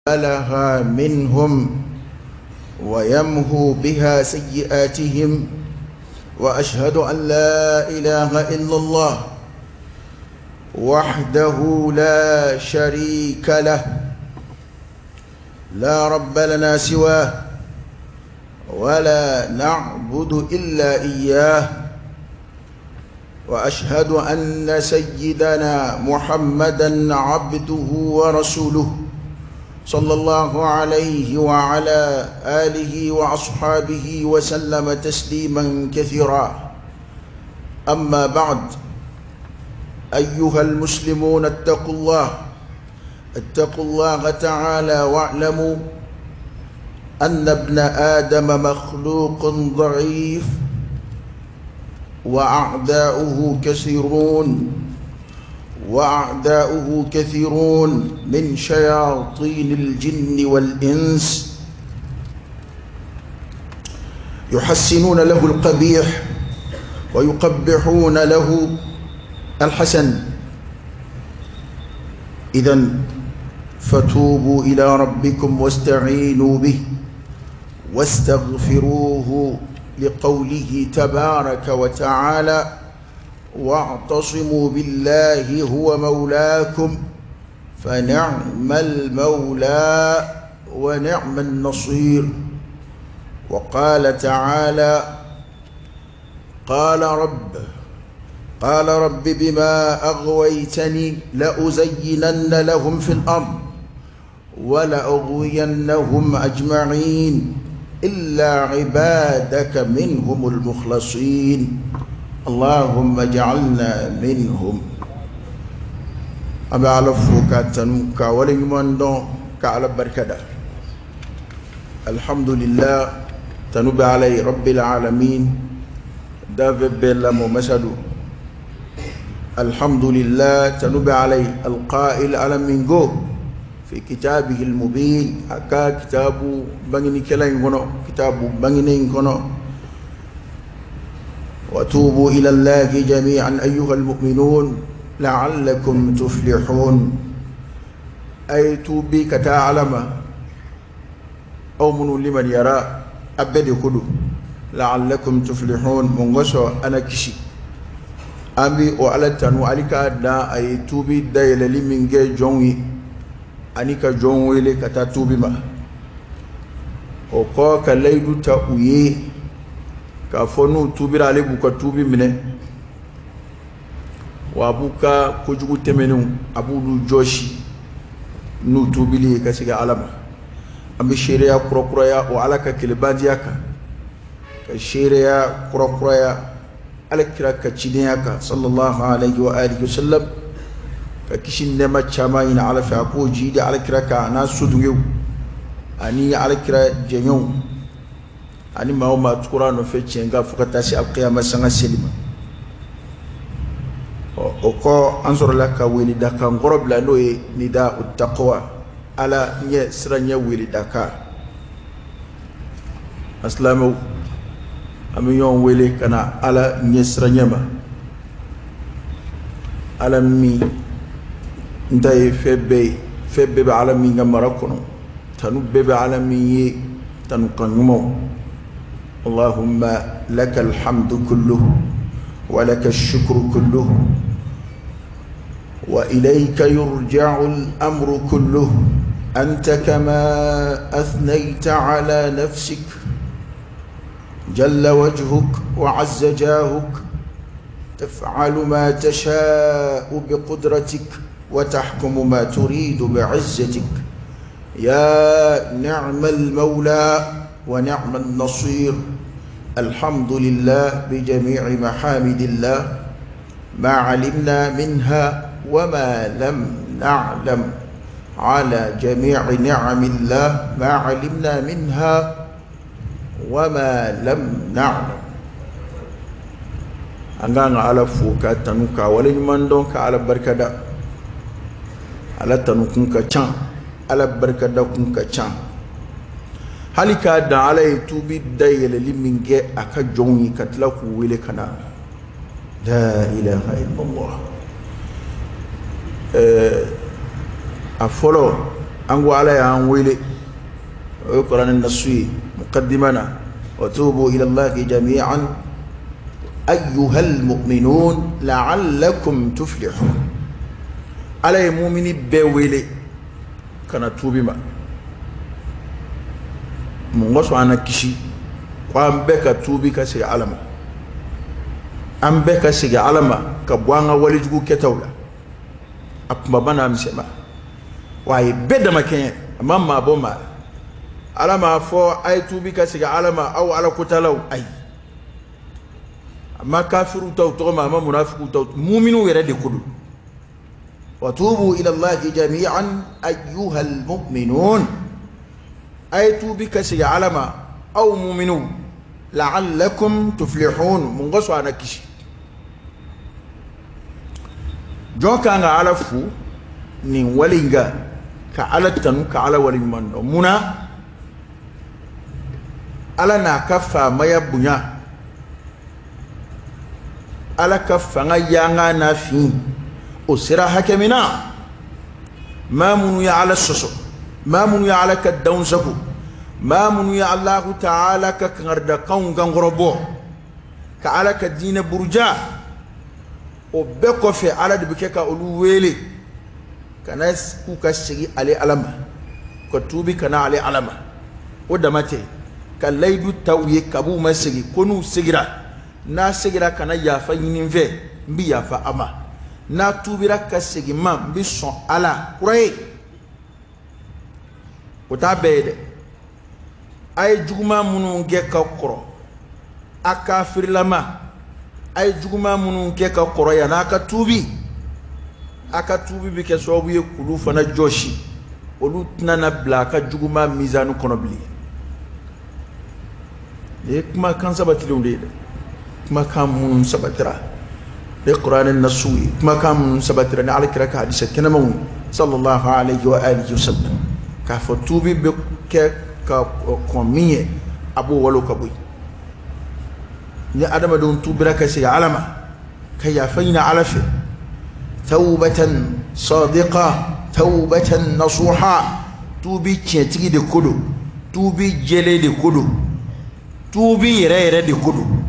لها منهم ويمهو بها سيئاتهم. وأشهد أن لا إله إلا الله وحده لا شريك له، لا رب لنا سواه ولا نعبد إلا إياه. وأشهد أن سيدنا محمدا عبده ورسوله صلى الله عليه وعلى آله وأصحابه وسلم تسليما كثيرا. أما بعد، أيها المسلمون، اتقوا الله، اتقوا الله تعالى، واعلموا أن ابن آدم مخلوق ضعيف وأعداؤه كثيرون، وأعداؤه كثيرون من شياطين الجن والإنس، يحسنون له القبيح ويقبحون له الحسن. إذن فتوبوا إلى ربكم واستعينوا به واستغفروه، لقوله تبارك وتعالى: واعتصموا بالله هو مولاكم فنعم المولى ونعم النصير. وقال تعالى: قال رب بما أغويتني لأزينن لهم في الأرض ولأغوينهم أجمعين إلا عبادك منهم المخلصين. اللهم اجعلنا منهم. أبا على فوكا تنوكا وليمان كعلى بركة. الحمد لله تنوب علي رب العالمين داف بلا ممسدو. الحمد لله تنوب علي القائل على من جو في كتابه المبين، أكا كتاب بني كلا ينكونو، كتاب بني ينكونو: وتوبوا إلى الله جميعا أيها المؤمنون لعلكم تفلحون. أي توبي كتعلم أو من لمن يرى أبدي كدو لعلكم تفلحون. من غشو أنا كشي أمي وعلى تنو عليك أدنا أي توبي دايل لمن جي جوني أنيكا جون ويلي كتا توبي ما وقا كلايدو تأويه k'a fɔ n'u tubira ale b'u ka tubi minɛ, wa a b'u ka kojugu tɛmɛnenw a b'olu jɔsi n'u tubili ye ka segin Ala ma. An bɛ seereya kurakuraya o Ala ka kelebandiya kan, ka seereya kurakuraya Ala kira ka cidenya kan sallallahu alayhi wa alihi wa sallam, ka kisi nɛɛma caman ɲini Ala fɛ a k'o jiidi Ala kira kan a n'a sodugew ani Ala kira jɛɲɔgɔnw ani maa o maa tugura nɔfɛ tiɲɛ kan fo ka taa se alkiyama sanga seli ma. O kɔ an sɔrɔla ka weledakan kɔrɔ bila, n'o ye nida taqwa, Ala ɲɛ siran ɲɛ weledakan. An silamɛw, an bɛ ɲɔgɔn wele ka na Ala ɲɛ siran ɲɛ ma. Ala min n ta ye fɛn bɛɛ ye, fɛn bɛɛ bɛ Ala min ka mara kɔnɔ, tanu bɛɛ bɛ Ala min ye, tanu kan ɲumanw. اللهم لك الحمد كله ولك الشكر كله وإليك يرجع الأمر كله، أنت كما أثنيت على نفسك جل وجهك وعز جاهك، تفعل ما تشاء بقدرتك وتحكم ما تريد بعزتك، يا نعم المولى ونعم النصير. الحمد لله بجميع محامد الله ما علمنا منها وما لم نعلم، على جميع نعم الله ما علمنا منها وما لم نعلم. An k'an ka Ala fo ka tanu ka waleɲuman dɔn ka Ala barikada. Ala tanu kun ka ca, Ala barikada kun ka ca. Hali k'a dan Ala ye tubi dayɛlɛli min kɛ a ka jɔnw ye ka tila k'u wele ka na. La ilaha illallah. A fɔlɔ An ko Ala y'an wele, o ye kuranɛ nasu ye muqaddima na, wa tubu ila Allahi jami'an ayyuhal mu'minun la'allakum tuflihun. Ala ye mumini bɛɛ wele ka na tuubi ma. Mun kosɔn an na kisi? Ko an bɛɛ ka tuubi ka segin Ala ma, an bɛɛ ka segin Ala ma ka bɔ an ka walejugu kɛtaw la, a kunbaba n'a misɛnma. Wa a ye bɛɛ dama kɛɲɛ, a ma maa bɔ maa la. Ala m'a fɔ a ye tuubi ka segin Ala ma aw Ala kotalaw, ayi. A ma kafiriw taw tɔgɔ ma, a ma munafikiw taw, muminiw yɛrɛ de ko don. Wa tubu ila Allahi jami'an ayyuhal mu'minun, a ye tuubi ka segin Ala ma aw muminiw, la'allakum tuflihun, mun kosɔn an na kisi. Jɔn kan ka Ala fo nin wale in kan, ka Ala tanu, ka Ala waleɲuman dɔn. Mun na? Ala n'a ka faamaya bonya, Ala ka fanga yanga n'a fin, o sera hakɛ min na, maa minnu ye Ala sɔsɔ, maa minnu ye Ala ka danw sago, maa minnu ye Alahu taala ka kangaridakanw kankɔrɔbɔ, ka Ala ka diinɛ buruja, o bɛɛ kɔfɛ Ala de bɛ kɛ ka olu wele ka na k'u ka segin ale Ala ma, ka tuubi ka na ale Ala ma. O dama tɛ, ka layidu ta u ye kab'u ma segin, ko n'u segira, n'a segira ka na yafa ɲini n fɛ, n bɛ yafa a ma, n'a tuubira ka segin n ma, n bɛ sɔn Ala kura ye. O t'a bɛɛ ye dɛ. A ye juguman minnu kɛ ka kɔrɔ, a kafirilama, a ye juguman minnu kɛ ka kɔrɔ yan, n'a ka tuubi, a ka tuubi bɛ kɛ sababu ye k'olu fana jɔsi, olu tɛna na bila a ka juguman mizani kɔnɔ bilen. Nin ye kumakan sabatilenw de ye dɛ, kumakan minnu sabatira ni kuranɛ nasuw ye, kumakan minnu sabatira ni Alakira ka hadisa kɛnɛmanw ye sallallahu alayhi wa alihi wa sallam, k'a fɔ tuubi bɛ kɛ ka kɔn min ye, a b'o walo ka bɔ yen. Ni adamadenw tuubira ka segin Ala ma, ka yafa ɲini Ala fɛ, tawbatan sadiqa, tawbatan nasuha, tuubi tiɲɛtigi de ko don, tuubi jɛlen de ko don, tuubi yɛrɛ yɛrɛ de ko don.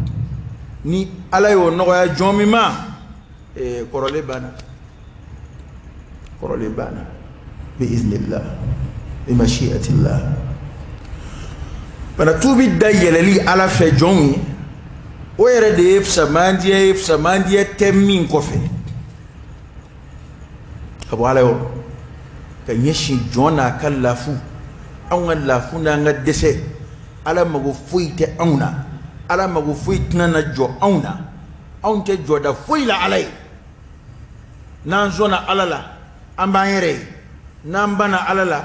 Ni Ala y'o nɔgɔya jɔn min ma, kɔrɔlen banna, kɔrɔlen banna, bi iznillah, bi mashiatillah. Bana tuubi da yɛlɛli Ala fɛ jɔnw ye, o yɛrɛ de ye fisamandiya ye, fisamandiya tɛ min kɔfɛ ka bɔ Ala yɔrɔ, ka ɲɛsin jɔn n'a ka lafu. Anw ka lafu n'an ka dɛsɛ, Ala mago foyi tɛ anw na, Ala mago foyi tɛna na jɔ anw na, anw tɛ jɔda foyi la Ala ye. N'an sɔnna Ala la, an b'an yɛrɛ ye, n'an banna Ala la,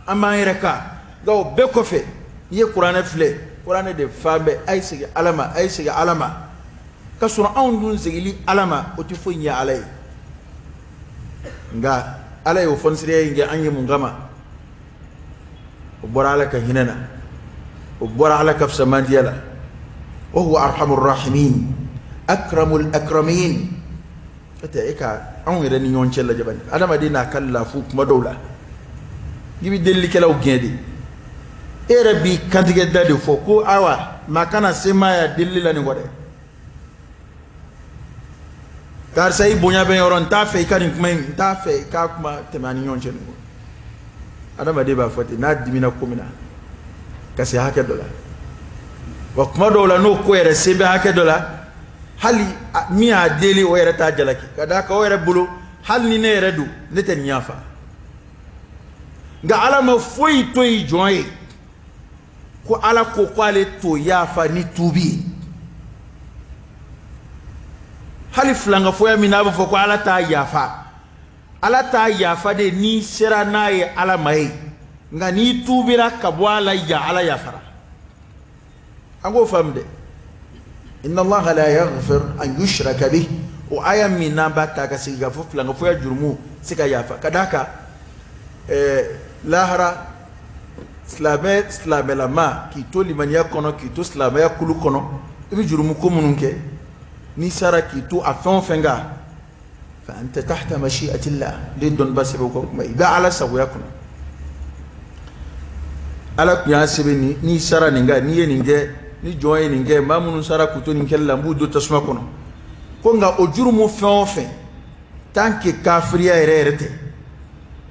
an b'an yɛrɛ kan. Nka o bɛɛ kɔfɛ, n'i ye kuranɛ filɛ, kuranɛ de fan bɛɛ, a ye segin Ala ma, a ye segin Ala ma. K'a sɔrɔ anw dun segili Ala ma, o tɛ foyi ɲɛ Ala ye. Nka Ala y'o fɔnisiriya in kɛ an ye mun kama? O bɔra Ala ka hinɛ na, o bɔra Ala ka fisamandiya la. Wa huwa arhamur rahimin, akramul akramin. E tɛ e ka anw yɛrɛ ni ɲɔgɔn cɛ lajɛ bani, adamaden n'a ka lafu kuma dɔw la, i bɛ delilikɛlaw gɛn de, e yɛrɛ b'i kantigɛ da de fɔ ko ayiwa maa kana se maa ya delili la nin kɔ dɛ, karisa i bonya bɛ yɔrɔ, n t'a fɛ i ka nin kuma in, n t'a fɛ i k'a kuma tɛmɛ an ni ɲɔgɔn cɛ nin kɔ. Adamaden b'a fɔ ten n'a dimina ko min na ka se hakɛ dɔ la, wa kuma dɔw la n'o ko yɛrɛ se bɛ hakɛ dɔ la, hali min y'a deli o yɛrɛ t'a jalaki, ka d'a kan o yɛrɛ bolo hali ni ne yɛrɛ don, ne tɛ nin yafa. Nka Ala ma foyi to yen jɔn ye ko Ala ko k'ale t'o yafa ni tuubi ye. Hali filankafoya min n'a bɛ fɔ ko Ala t'a yafa, Ala t'a yafa de n'i sera n'a ye Ala ma ye, nka n'i tuubira ka bɔ a la yan, Ala yafara. An k'o faamu dɛ. Inna Allaha la yaghfir an yushraka bih, o aya min n'an b'a ta ka segin k'a fɔ filankafoya jurumu se ka yafa, ka d'a kan lahara silamɛ silamɛlama k'i to limaniya kɔnɔ, k'i to silamɛya kulu kɔnɔ, i bɛ jurumu ko minnu kɛ, n'i sara k'i to a fɛn o fɛn kan, fa anta tahta mashi'atillah, de dɔnniba sɛbɛn ka kuma, i bɛ Ala sagoya kɔnɔ. Ala tun y'a sɛbɛn n'i sara nin kan, n'i ye nin kɛ, ni jɔn ye nin kɛ, maa minnu sara k'u to nin kɛli la, n b'u don tasuma kɔnɔ. Ko nka o jurumu fɛn o fɛn, tant que kafiriya yɛrɛ yɛrɛ tɛ,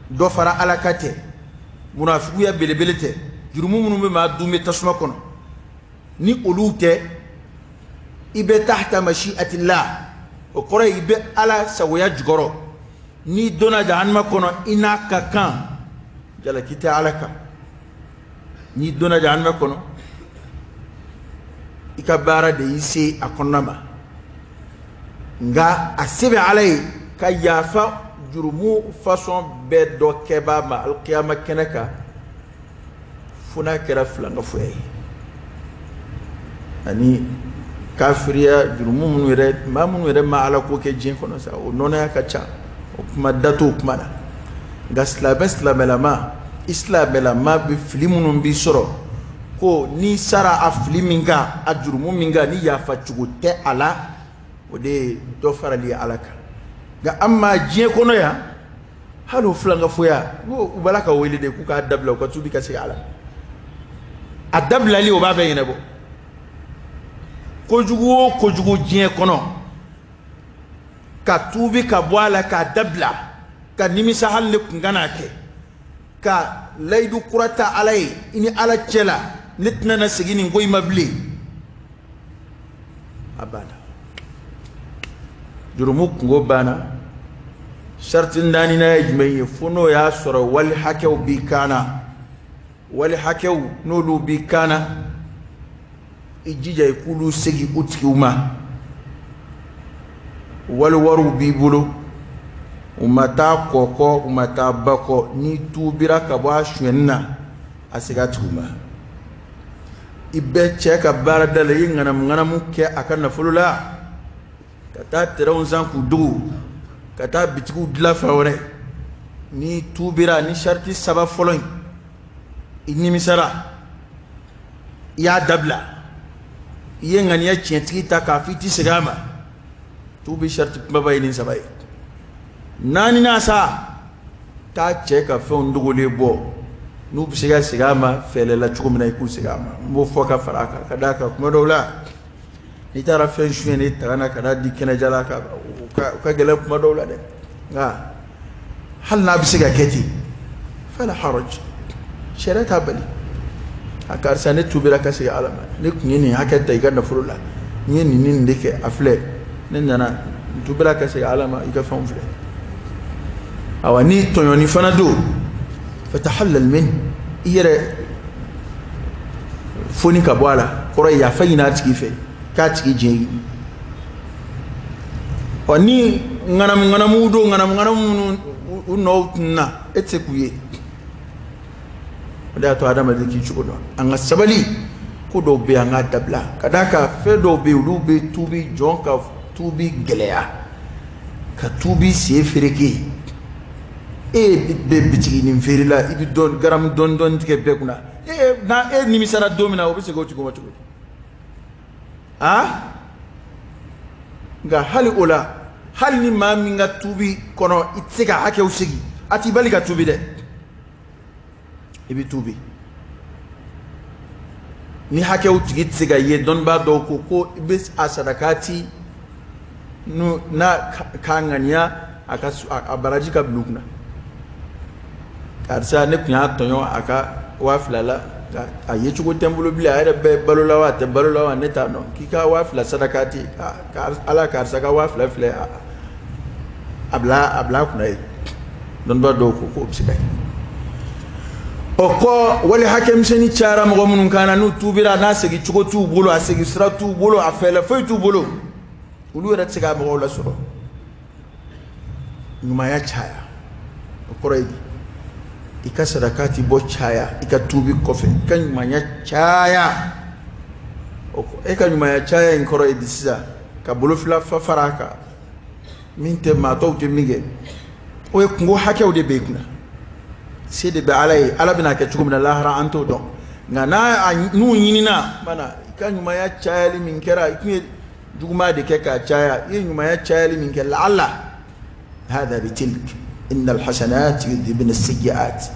dɔ fara Ala ka tɛ, munafikuya belebele tɛ, jurumu minnu bɛ maa dun bɛ tasuma kɔnɔ, ni olu tɛ, i bɛ tahta mashi'atillah, o kɔrɔ ye i bɛ Ala sagoya jukɔrɔ. N'i donna jahanama kɔnɔ, i n'a ka kan, jalaki tɛ Ala kan. N'i donna jahanama kɔnɔ, i ka baara de y'i se a kɔnɔna ma. Nka a se bɛ Ala ye ka yafa jurumu fasɔn bɛɛ dɔ kɛbaa ma alikiyama kɛnɛ kan, fo n'a kɛra filankafoya ye ani kafiriya. Jurumu minnu yɛrɛ, maa minnu yɛrɛ ma Ala ko kɛ diɲɛ kɔnɔ sa, o nɔnɔya ka ca, o kuma da t'o kuma na. Nka silamɛ silamɛlama, i silamɛlama bɛ fili minnu b'i sɔrɔ, ko n'i sara a fili min kan, a jurumu min kan, ni yafa cogo tɛ a la, o de ye dɔ farali ye Ala kan. Nka an ma diɲɛ kɔnɔ yan, hali o filankafoya, u b'a la ka wele de k'u k'a dabila, u ka tuubi ka segin Ala. A dabilali, o b'a bɛɛ ɲɛnabɔ. Kojugu o kojugu diɲɛ kɔnɔ, ka tuubi ka bɔ a la, k'a dabila, ka nimisa hali ne kun kana kɛ, ka layidu kura ta Ala ye, i ni Ala cɛ la, ne tɛna na segin nin ko in ma bilen, a banna. Jurumu kungo banna. Sarati naaninan ye jumɛn ye? Fo n'o y'a sɔrɔ wali hakɛw b'i kan na, wali hakɛw n'olu b'i kan na, i jija i k'olu segin u tigiw ma. Wali wariw b'i bolo, u ma taa kɔ kɔ, u ma taa ba kɔ, n'i tuubira ka bɔ a sonyɛni na, a segin a tigiw ma. I bɛ cɛ ka baarada la, i ye ŋanamu ŋanamu kɛ a ka nafolo la, ka taa terɛnw san k'u dogo, ka taa bitigiw dilan fan wɛrɛ, n'i tuubira ni sariti saba fɔlɔ in, i nimisara, i y'a dabila, i ye ŋaniya tiɲɛtigi ta k'a fɔ i ti segin a ma, tuubi sariti kunbaba ye nin saba ye. Naaninan sa, taa cɛ ka fɛnw dogolen bɔ, n'u bɛ se ka segin a ma fɛɛrɛ la cogo min na, i k'u segin a ma. N b'o fɔ ka fara a kan, ka d'a kan kuma dɔw la, n'i taara fɛn sonyɛnen ta ka na ka n'a di kɛnɛjala kan, o ka gɛlɛn kuma dɔw la dɛ. Nka hali n'a bɛ se ka kɛ ten, fala haraj, sariya t'a bali. A karisa, ne tuubira ka segin Ala ma, ne tun ye nin hakɛ ta i ka nafolo la, n ye nin ni nin de kɛ, a filɛ, ne nana n tuubira ka segin Ala ma, i ka fɛnw filɛ. Awa, ni tɔɲɔni fana don, fatahallal min, i yɛrɛ foni ka bɔ a la, kɔrɔ ye yafa ɲini a tigi fɛ, k'a tigi jɛn ye. Ɔ, ni ŋanamu ŋanamu don, ŋanamu ŋanamu minnu u nɔw tununa, e tɛ se k'u ye. O de y'a to adamaden k'i cogo dɔn. An ka sabali, ko dɔw bɛ yen, an k'a dabila, ka d'a kan fɛn dɔw bɛ yen, olu bɛ tuubi, jɔn ka tuubi gɛlɛya, ka tuubi sen fereke. E bɛ bitigi nin feere la, i bɛ dɔn garamu dɔɔni dɔɔni tigɛ bɛɛ kunna. E n'a e nimisara don min na, o bɛ segin o tigi ma cogo di? A nka hali o la, hali ni maa min ka tuubi kɔnɔ i tɛ se ka hakɛw segin, a t'i bali ka tuubi dɛ, i bɛ tuubi. Ni hakɛw tigi tɛ se ka ye, dɔnnibaa dɔw ko ko i bɛ a sadakati n'a k'a ŋaniya, a ka a baraji ka bila u kunna. Karisa, ne tun y'a tɔɲɔ a ka 2000 la, a ye cogo tɛ n bolo bilen, a yɛrɛ bɛ balo la wa, a tɛ balo la wa, ne t'a dɔn, k'i ka 2000 sadakati, Ala, karisa ka 2000 filɛ, a bila a kunna ye. Dɔnnibaa dɔw ko k'o bɛ se ka kɛ. O kɔ, wali hakɛmisɛnnin cayara mɔgɔ minnu kan na, n'u tuubira, n'a segin cogo t'u bolo, a segin sira t'u bolo, a fɛɛrɛ foyi t'u bolo, olu yɛrɛ tɛ se ka mɔgɔw lasɔrɔ, ɲumanya caya. O kɔrɔ ye di? I ka sadakati bɔ caya i ka tuubi kɔfɛ, i ka ɲumanya caya. E ka ɲumanya caya in kɔrɔ ye di sisan? Ka bolofila fa fara a kan, min tɛ maa tɔw tɛ min kɛ, o ye kungo hakɛw de bɛ i kunna. Se de bɛ Ala ye, Ala bɛna kɛ cogo min na lahara, an t'o dɔn. Nka n'a n'u ɲinina mana, i ka ɲumanya cayali min kɛra, i tun ye juguman de kɛ k'a caya, i ye ɲumanya cayali min kɛ, laala hada bitilk inna alhasanat yudhibna sayyi'at.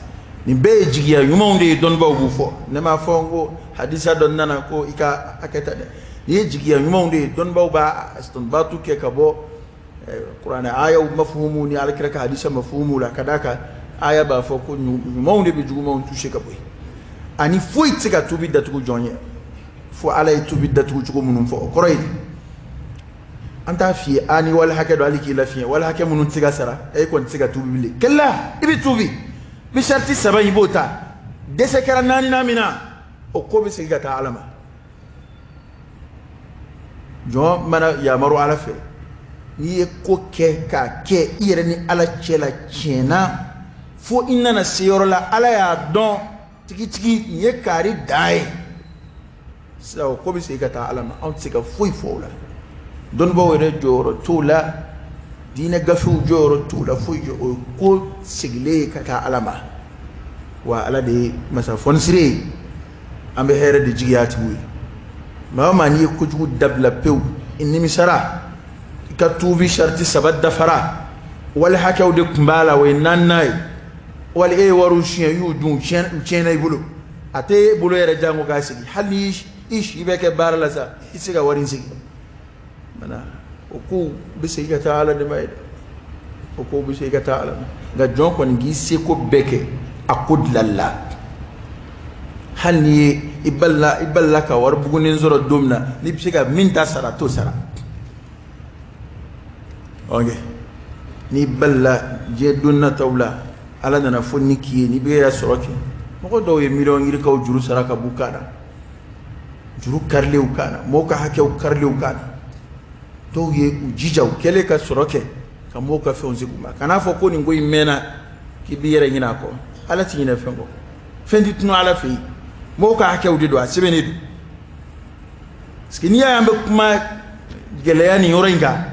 Nin bɛɛ ye jigiya ɲumanw de ye, dɔnnibaaw b'u fɔ. Ne m'a fɔ n ko hadisa dɔ nana ko i ka hakɛ ta dɛ. Nin ye jigiya ɲumanw de ye, dɔnnibaaw b'a istinbatu kɛ ka bɔ kuranɛ ayaw mafuhumu ni alakira ka hadisa mafuhumu la, ka d'a kan aya b'a fɔ ko ɲumanw de bɛ jugumanw toucher ka bɔ yen. Ani foyi tɛ se ka tuubi datugu jɔn ye fo Ala ye tuubi datugu cogo minnu fɔ. O kɔrɔ ye an t'a f'i ye a ni wali hakɛ dɔ hali k'i lafiɲɛ, wali hakɛ minnu tɛ se ka sara, e kɔni tɛ se ka tuubi bilen. Kɛlɛ i bɛ tuubi, i bɛ sariti saba in i b'o ta, dɛsɛ kɛra naaninan min na, o ko bɛ segin ka taa Ala ma. Jɔn mana yamaru Ala fɛ, n'i ye ko kɛ k'a kɛ i yɛrɛ ni Ala cɛ la tiɲɛ na, fo i nana se yɔrɔ la Ala y'a dɔn tigitigi nin ye kaari dan ye, sisan o ko bɛ segin ka taa Ala ma. Anw tɛ se ka foyi fɔ o la, dɔnnibaaw yɛrɛ jɔyɔrɔ t'o la, diinɛ gafew jɔyɔrɔ t'o la, foyi jɔ o ye ko segilen ye ka taa Ala ma. Wa Ala de ye masa fɔnisire ye, an bɛ hɛrɛ de jigiya tigiw ye. Maa o maa n'i ye kojugu dabila pewu, i nimisara, i ka tuubi sariti saba dafara, wali hakɛw de tun b'a la, o ye naaninan ye. Wali e ye wariw suɲɛ, i y'u dun, u tiɲɛna i bolo, a tɛ e bolo yɛrɛ jango k'a segin. Hali ni i si bɛ kɛ baara la sa, i tɛ se ka wari in segin. Mana o kow bɛ segin ka taa Ala de ma ye dɛ, o kow bɛ segin ka taa Ala ma. Nka jɔn kɔni k'i seko bɛɛ kɛ a ko dilanli la. Hali n'i ye i balila ka wari bugunen sɔrɔ don min na, n'i bɛ se ka min ta sara, t'o sara. Ok, n'i balila diɲɛ don nataw la, Ala nana fo ni k'i ye, n'i bɛ ka sɔrɔ kɛ. Mɔgɔ dɔw ye miliyɔn yirikaw juru sara ka b'u kan na, juru karilenw kan na, mɔgɔw ka hakɛw karilenw kan na. Dɔw ye u jija, u kɛlen ka sɔrɔ kɛ ka mɔgɔw ka fɛnw segin u ma. Kan'a fɔ ko nin ko in mɛnna k'i b'i yɛrɛ ɲinɛ a kɔ. Ala t'i ɲinɛ fɛn kɔ, fɛn tɛ tunun Ala fɛ yen. Mɔgɔw ka hakɛw de don, a sɛbɛnnen don. Parce que n'i y'a ye an bɛ kuma gɛlɛya nin yɔrɔ in kan,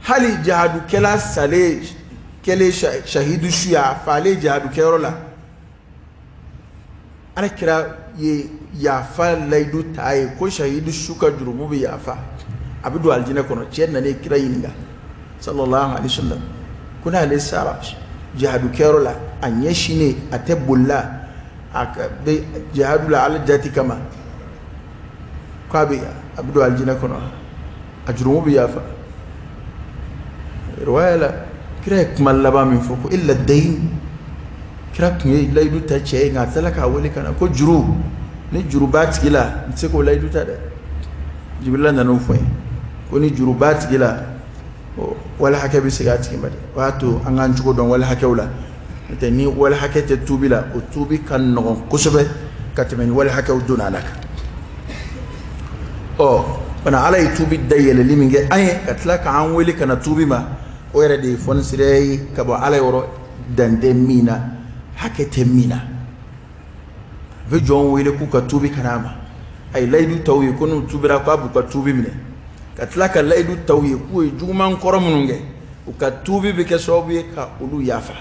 hali jahadukɛla salen kɛlen shahidu su ye, a falen jahadukɛyɔrɔ la, Ala kira ye yafa layidu ta ye ko shahidu su ka jurumu bɛ yafa, a bɛ don alijinɛ kɔnɔ. Cɛ nana kira ɲininka sallallahu alaihi wasallam ko n'ale sara jahadukɛyɔrɔ la, a ɲɛsinnen, a tɛ bolila, a bɛ jahadu la Ala jati kama, k'a bɛ a bɛ don alijinɛ kɔnɔ, a jurumu bɛ yafa. Riwaya la, kira ye kuma laban min fɔ ko illa dayn, kira tun ye layidu ta cɛ ye, nka a tilala k'a wele ka na ko juru, ni juru b'a tigi la, n tɛ se k'o layidu ta dɛ. Jibirila nana o fɔ n ye ko ni juru b'a tigi la, wali hakɛ bɛ segin a tigi ma dɛ. O y'a to an k'an cogo dɔn wali hakɛw la. N'o tɛ ni wali hakɛ tɛ tuubi la, o tuubi ka nɔgɔn kosɛbɛ ka tɛmɛ ni wali hakɛw donna a la kan. Ɔ bana Ala ye tuubi dayɛlɛli min kɛ an ye, ka tila k'an wele ka na tuubi ma, o yɛrɛ de ye fɔnisire ye ka bɔ Ala yɔrɔ, dan tɛ min na, hakɛ tɛ min na. A bɛ jɔnw wele k'u ka tuubi ka na a ma. A ye layidu ta u ye ko n'u tuubira k'a b'u ka tuubi minɛ, ka tila ka layidu ta u ye k'u ye juguman kɔrɔ minnu kɛ, u ka tuubi bɛ kɛ sababu ye ka olu yafa.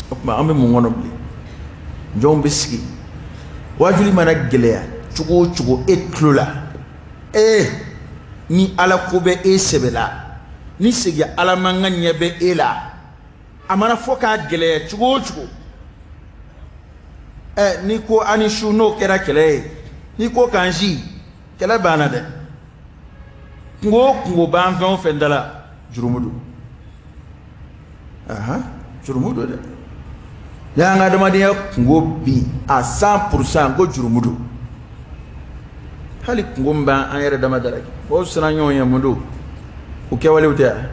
O tuma an bɛ mun kɔnɔ bilen? Jɔnw bɛ sigi, waajuli mana gɛlɛya cogo o cogo e tulo la, ee ni Ala ko bɛ e sɛbɛ la, ni segin Ala mankan ɲɛ bɛ e la, a mana fɔ k'a gɛlɛya cogo o cogo, ɛ n'i ko a ni su, n'o kɛra kɛlɛ ye, n'i ko k'an si, kɛlɛ banna dɛ. Kungo o kungo b'an fɛn o fɛn da la, jurumu don. Ahan, jurumu don dɛ. N'i y'an ka adamadenya kungo bi à 100% ko jurumu don. Hali kungo min b'an yɛrɛ dama da la, mɔgɔw siran ɲɔgɔn ɲɛ mun don? U kɛwalew tɛ yan.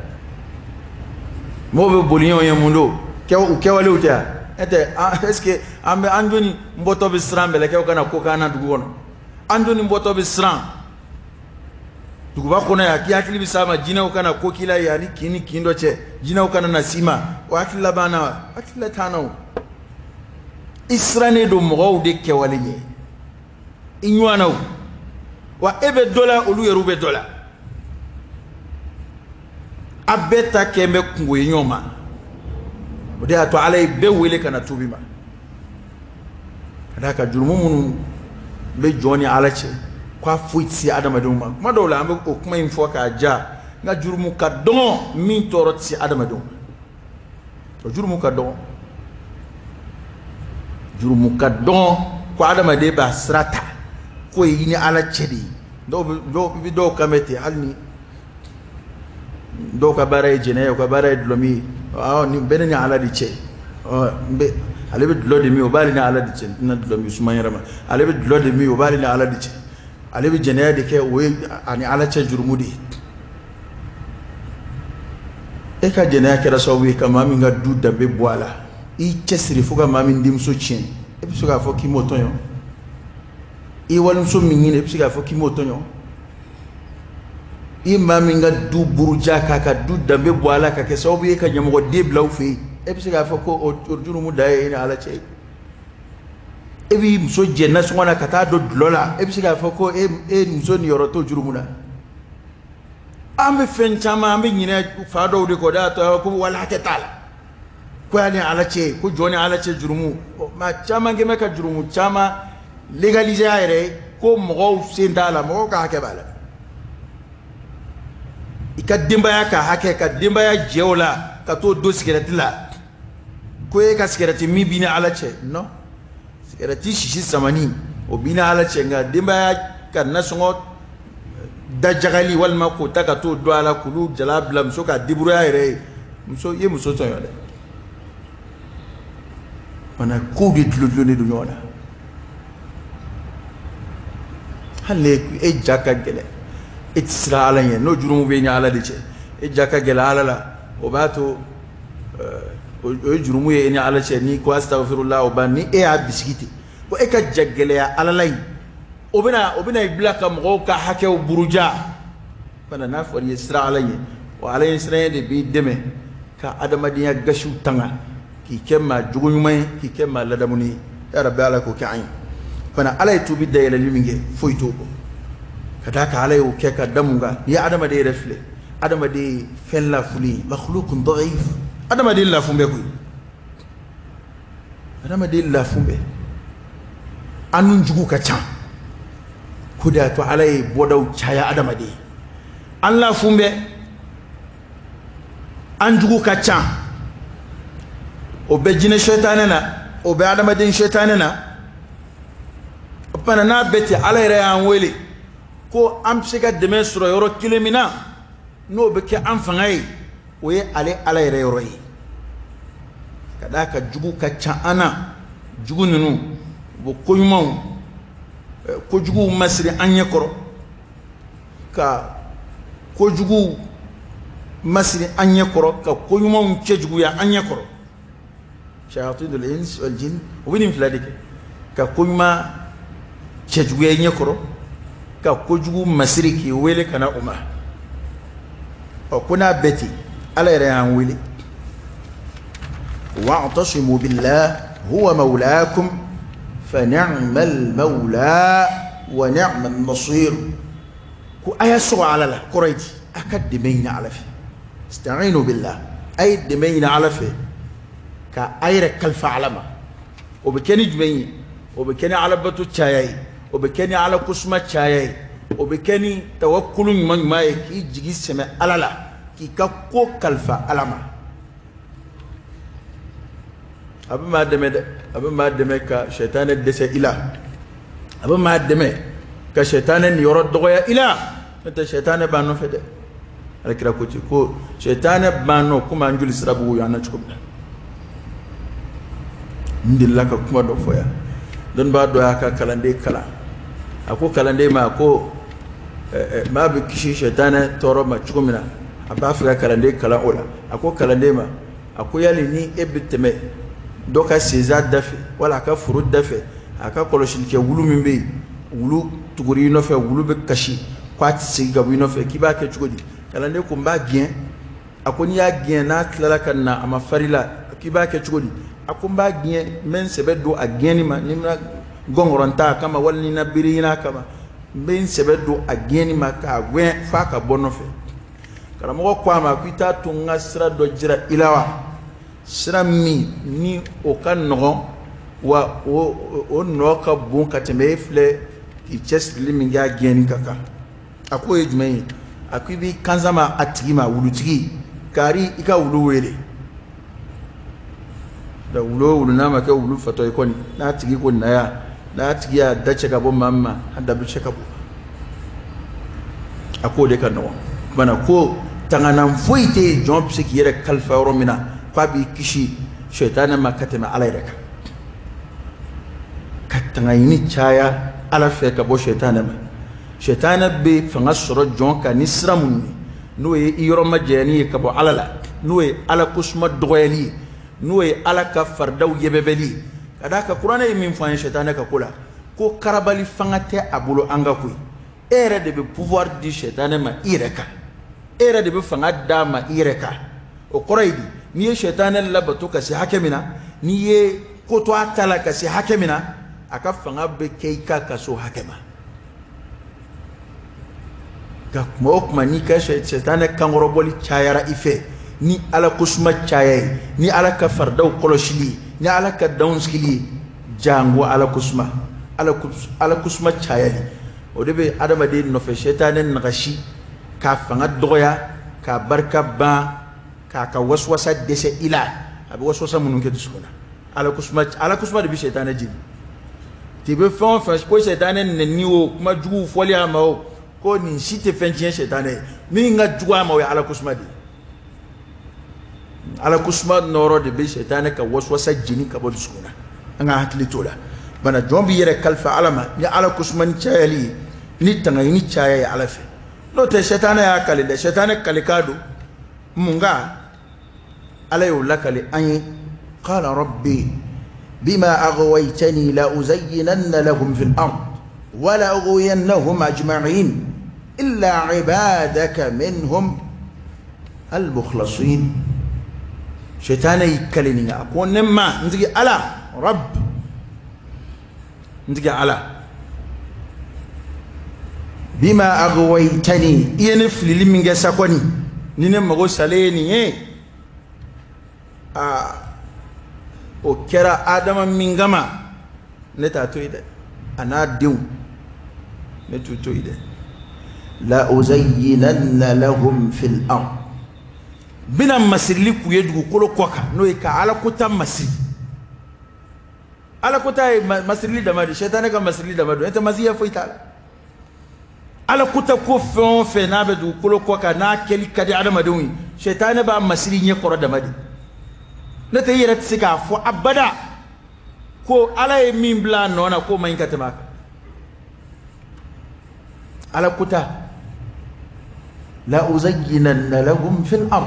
Mɔgɔw bɛ boli ɲɔgɔn ɲɛ mun don? U kɛwalew tɛ yan. E tɛ, est ce que an bɛ an jɔni bɔtɔ bɛ siran mɛlɛkɛw kana ko k'an na dugu kɔnɔ? An jɔni bɔtɔ bɛ siran duguba kɔnɔ yan k'i hakili bɛ s'a ma jinɛw kana ko k'i la yan ni kin ni kin dɔ cɛ, jinɛw kana na s'i ma, o hakilila b'an na wa? Hakilila t'an na o. I sirannen don mɔgɔw de kɛwale ɲɛ i ɲɔgɔn na o. Wa e bɛ dɔ la, olu yɛrɛw bɛ dɔ la, a bɛɛ ta kɛ bɛ kungo ye ɲɔgɔn ma. O de y'a to Ala ye bɛɛ wele ka na tuubi ma, ka d'a kan jurumu minnu bɛ jɔn ni Ala cɛ, k'a foyi tɛ se adamadenw ma. Kuma dɔw la an bɛ o kuma in fɔ k'a ja, nka jurumu ka dɔgɔn min tɔɔrɔ tɛ se adamadenw ma. O jurumu ka dɔgɔ, jurumu ka dɔgɔ ko adamaden b'a sira ta k'o ye i ni Ala cɛ de ye. Dɔw bɛ dɔw i bɛ dɔw kan mɛn ten, hali ni dɔw ka baara ye jɛnɛya ye, u ka baara ye dulɔmin ye, awɔ, nin bɛɛ ne ni Ala de cɛ. Ɔ n bɛ ale bɛ dulɔ de min, o b'ale ni Ala de cɛ. N tɛna dulɔ min suma n yɛrɛ ma. Ale bɛ dulɔ de min, o b'ale ni Ala de cɛ. Ale bɛ jɛnɛya de kɛ, o ye a ni Ala cɛ jurumu de ye. E ka jɛnɛya kɛra sababu ye ka maa min ka du danbe bɔ a la, i cɛsiri fo ka maa min denmuso tiɲɛ, e bɛ se k'a fɔ k'i m'o tɔɲɔ? I walimuso min ɲini, e bɛ se k'a fɔ k'i m'o tɔɲɔ? I maa min ka du buruja k'a ka du danbe bɔ a la ka kɛ sababu ye ka ɲɛmɔgɔden bila u fɛ yen, e bɛ se k'a fɔ ko o jurumu dan ye e ni Ala cɛ ye? E b'i muso jɛ nasɔngɔ na ka taa don dulɔ la, e bɛ se k'a fɔ ko e muso niyɔrɔ t'o jurumu na? An bɛ fɛn caman, an bɛ ɲinɛ fa dɔw de kɔ, de y'a to ko wali hakɛ t'a la, ko y'a ni Ala cɛ ye, ko jɔn ni Ala cɛ jurumu. Maa caman kɛmɛ ka jurumu caman légaliser a yɛrɛ ye, ko mɔgɔw sen t'a la, mɔgɔw ka hakɛ b'a la. I ka denbaya ka hakɛ, ka denbaya jɛ o la, ka t'o don sigɛrɛti la, ko e ka sigɛrɛti min b'i ni Ala cɛ. Non, sigɛrɛti sisi samani o b'i ni Ala cɛ, nka denbaya ka nasɔngɔ dajagali walima k'o ta ka t'o don a la, k'olu jala bila muso ka débrouiller a yɛrɛ ye, muso i ye muso tɔɲɔ dɛ. Fana kow de dulodulonnen don ɲɔgɔn na. Hali ni e ja ka gɛlɛn, e tɛ siran Ala ɲɛ, n'o jurumu bɛ e ni Ala de cɛ, e ja ka gɛlɛn Ala la, o b'a to o ye jurumu ye e ni Ala cɛ. N'i ko astagfirullah, o ban. Ni e y'a bisigi ten ko e ka ja gɛlɛya Ala la yen, o bɛna i bila ka mɔgɔw ka hakɛw buruja. Fana n'a fɔra i ye siran Ala ɲɛ, o Ala ɲɛ siranya de b'i dɛmɛ ka adamadenya gasiw tanga, k'i kɛ maa jogo ɲuman ye, k'i kɛ maa ladamuni ye. Ya Rabbi, Ala k'o kɛ an ye. Fana Ala ye tubi dayɛlɛli min kɛ, foyi t'o bɔ, ka d'a kan Ala y'o kɛ ka da mun kan? N'i ye adamaden yɛrɛ filɛ, adamaden ye fɛn lafuli ye, makhluqun da'if. Adamaden lafun bɛ koyi, adamaden lafun bɛ, an nun jugu ka ca. Ko de y'a to Ala ye bɔdaw caya adamaden. An lafun bɛ, an jugu ka ca. O bɛ jinɛ sɛtanɛ na, o bɛ adamaden sɛtanɛ na. O fana n'a bɛɛ ten, Ala yɛrɛ y'an wele ko an bɛ se ka dɛmɛ sɔrɔ yɔrɔ kelen min na, n'o bɛ kɛ an fanga ye, o ye ale Ala yɛrɛ yɔrɔ ye. Ka d'a kan jugu ka ca an na. Jugu ninnu, u bɛ koɲumanw, kojuguw masiri an ɲɛ kɔrɔ, ka kojuguw masiri an ɲɛ kɔrɔ, ka koɲumanw cɛjuguya an ɲɛ kɔrɔ. Shayatinul ins wal jin, u bɛ nin fila de kɛ: ka koɲuman cɛjuguya i ɲɛ kɔrɔ, ka kojugu masiri k'i wele ka na o ma. Ɔ ko n'a bɛɛ ten, Ala yɛrɛ y'an wele: wa'tasimu billah huwa mawlaakum fa ni'mal mawla wa ni'man nasir. Ko a y'a sɔgɔ Ala la, kɔrɔ ye di? A ka dɛmɛ ɲini Ala fɛ. Ista'inu billah, a ye dɛmɛ ɲini Ala fɛ ka a yɛrɛ kalifa Ala ma. O bɛ kɛ ni jumɛn ye? O bɛ kɛ ni Alabato caya ye, o bɛ kɛ ni Ala kosuma caya ye, o bɛ kɛ ni tawakkulu ɲuman ɲuman ye, k'i jigi sɛmɛ Ala la, k'i ka ko kalifa Ala ma. A bɛ maa dɛmɛ dɛ, a bɛ maa dɛmɛ ka sɛtanɛ dɛsɛ i la, a bɛ maa dɛmɛ ka sɛtanɛ niyɔrɔ dɔgɔya i la. N'o tɛ, sɛtanɛ b'an nɔfɛ dɛ. Alakira ko ten ko sɛtanɛ b'an nɔ komi an joli sira bɛ woyo an na cogo min na. N delila ka kuma dɔ fɔ yan. Dɔnnibaa dɔ y'a ka kalanden kalan. A ko kalanden ma ko maa bɛ kisi sɛtanɛ tɔɔrɔ ma cogo min na, a b'a fɛ ka kalanden kalan o la. A ko kalanden ma, a ko yali ni e bɛ tɛmɛ dɔ ka sensan da fɛ, wala a ka foro da fɛ, a ka kɔlɔsilikɛ wulu min bɛ yen, wulu tugura i nɔfɛ, wulu bɛ kasi k'a tɛ segin ka bɔ i nɔfɛ, k'i b'a kɛ cogo di? Kalanden ko n b'a gɛn. A ko n'i y'a gɛn, n'a tilala ka na, a ma fari la, k'i b'a kɛ cogo di? A ko n b'a gɛn, n bɛ n sɛbɛ don a gɛnni ma. Ni n bɛna gɔngɔrɔn ta a kama, wali ni n na bere ɲini a kama, n bɛ n sɛbɛ don a gɛnni ma k'a gɛn f'a ka bɔ nɔfɛ. Karamɔgɔ ko a ma ko i t'a to n ka sira dɔ jira i la wa, sira min ni o ka nɔgɔn wa o nɔ ka bon ka tɛmɛ e filɛ k'i cɛsirili min kɛ a gɛnni ka kan? A k'o ye jumɛn ye? A ko i b'i kansama a tigi ma, wulutigi, kari i ka wulu wele. Da wulu o wulu n'a ma kɛ wulu fatɔ ye kɔni, n'a tigi ko na yan, n'a tigi y'a da cɛ ka bɔ maa min ma, a da bɛ cɛ ka bɔ. A k'o de ka nɔgɔn. Bana ko tanganan foyi tɛ yen jɔn bɛ se k'i yɛrɛ kalifa yɔrɔ min na k'a b'i kisi sɛtanɛ ma ka tɛmɛ Ala yɛrɛ kan. Ka tanga ɲini caya Ala fɛ ka bɔ sɛtanɛ ma. Sɛtanɛ bɛ fanga sɔrɔ jɔn kan ni sira minnu ye, n'o ye i yɔrɔ majanyani ye ka bɔ Ala la, n'o ye Ala kosuma dɔgɔyali ye, n'o ye Ala ka faridaw yɛbɛbɛli ye. Ka d'a kan kuranɛ ye min fɔ an ye sɛtanɛ ka ko la, ko karabali fanga tɛ a bolo an ka koyi. E yɛrɛ de bɛ pouvoir di sɛtanɛ ma i yɛrɛ kan, e yɛrɛ de bɛ fanga d'a ma i yɛrɛ kan. O kɔrɔ ye di? N'i ye sɛtanɛ labato ka se hakɛ min na, n'i ye ko to a ta la ka se hakɛ min na, a ka fanga bɛ kɛ i kan ka se o hakɛ ma. Nka kuma o kuma n'i ka sɛtanɛ kankɔrɔbɔli cayara i fɛ, ni Ala kosuma caya ye, ni Ala ka faridaw kɔlɔsili ye, ni Ala ka danw sigili ye, jango Ala kosuma, Ala kosuma cayali, o de bɛ adamaden nɔfɛ sɛtanɛ nagasi, k'a fanga dɔgɔya, k'a barika ban, k'a ka waswasa dɛsɛ i la. A bɛ waswasa minnu kɛ dusukun na, Ala kosuma, Ala kosuma de bɛ sɛtanɛ jeni. T'i bɛ fɛn o fɛn ko sɛtanɛ nɛni o, kuma juguw fɔli a ma o, ko nin si tɛ fɛn tiɲɛ sɛtanɛ ye. Min ka jugu a ma, o ye Ala kosuma de ye. Ala kosuma nɔrɔ de bɛ sɛtanɛ ka waswasa jeni ka bɔ dusukun na. An ka hakili t'o la. Bana jɔn b'i yɛrɛ kalifa Ala ma ni Ala kosuma ni cayali ye, ni tangaɲini caya ye Ala fɛ. N'o tɛ sɛtanɛ y'a kale dɛ, sɛtanɛ kalekan don. Mun kan? Ala y'o lakale an ye. Qala rabbi bima aghwaytani la uzayyinanna lahum fil ard wa la ughwiyannahum ajma'in illa ibadaka minhum al-mukhlasin. Sɛtanɛ y'i kale nin kan, a ko ne ma, n tigi Ala, Rabb, n tigi Ala, bima aghwaytani, i ye ne filili min kɛ sa kɔni, ni ne mago salen ye nin ye, aa, o kɛra Adama min kama, ne t'a to yen dɛ, a n'a denw, ne t'u to yen dɛ. La uzayyinanna lahum fil ard, n bɛna masirili k'u ye dugukolo kɔ kan, n'o ye ka Ala kota masiri. Ala kota ye masirili dama de, sɛtanɛ ka masirili dama don, e tɛ masiya foyi t'a la. Ala kota ko fɛn o fɛn n'a bɛ dugukolo kɔ kan, n'a kɛli ka di adamadenw ye, sɛtanɛ b'a masiri ɲɛ kɔrɔ dama de. N'o tɛ i yɛrɛ tɛ se k'a fɔ abada ko Ala ye min bila a nɔ na k'o man ɲi ka tɛmɛ a kan. Ala kota la uzayyinanna lahum fil ard,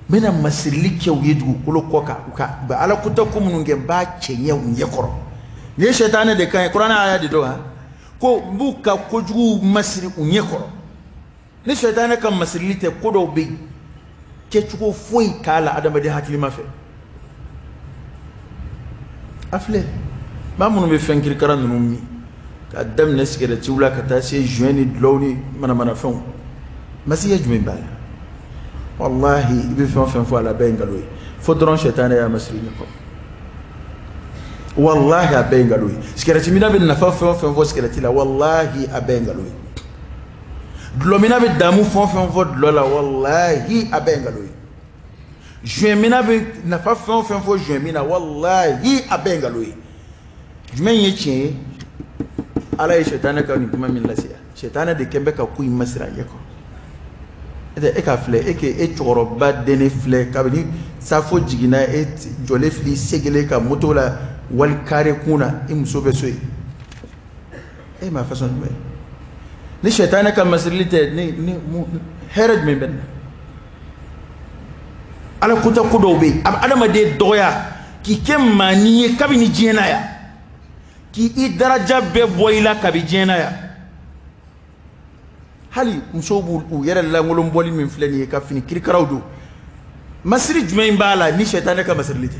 n bɛna masirili kɛ u ye dugukolo kɔ kan, u ka u bɛ Ala kota ko minnu kɛ, n b'a cɛɲɛ u ɲɛ kɔrɔ. Nin ye sɛtanɛ de kan ye, kuranɛ aya de don ha, ko n b'u ka kojuguw masiri u ɲɛ kɔrɔ. Ni sɛtanɛ ka masirili tɛ, ko dɔw bɛ yen kɛcogo foyi t'a la adamaden hakilima fɛ. A filɛ, maa minnu bɛ fɛn kirikara ninnu min, k'a daminɛ sigɛrɛtiw la ka taa se joint ni dulɔw ni manamanafɛnw, masiya jumɛn b'a la? Walahi, i bɛ fɛn o fɛn fɔ a la, a bɛɛ ye nkalon ye. Fo dɔrɔn sɛtanɛ y'a masiri ɲɛ kɔrɔ. Walahi, a bɛɛ ye nkalon ye. Sigɛrɛti minna bɛ nafa fɛn o fɛn fɔ sigɛrɛti la, walahi, a bɛɛ ye nkalon ye. Dulɔminna bɛ damu fɛn o fɛn fɔ dulɔ la, walahi, a bɛɛ ye nkalon ye. Joint minna bɛ nafa fɛn o fɛn fɔ joint min na, walahi, a bɛɛ ye nkalon ye. Jumɛn ye tiɲɛ ye? Ala ye sɛtanɛ ka nin kuma min lase yan, sɛtanɛ de kɛn bɛ ka ko in masiri a ɲɛ kɔrɔ. E k'a filɛ, e ke e cɛkɔrɔba den filɛ, kabini safo jiginna, e jɔlen fili segelen ka moto la wali kare kun na, i muso bɛ so yen. E ma façon jumɛn? Ni sɛtanɛ ka masirili tɛ, ni hɛrɛ jumɛn bɛ na? Ala kota ko dɔw bɛ yen, a bɛ adamaden dɔgɔya k'i kɛ maanin ye kabini diɲɛ na yan, k'i daraja bɛɛ bɔ i la kabi diɲɛ na yan. Hali musow b'u u yɛrɛ lankolon bɔli min filɛ nin ye, ka fini kirikaraw don, masiri jumɛn b'a la ni sɛtanɛ ka masirili tɛ?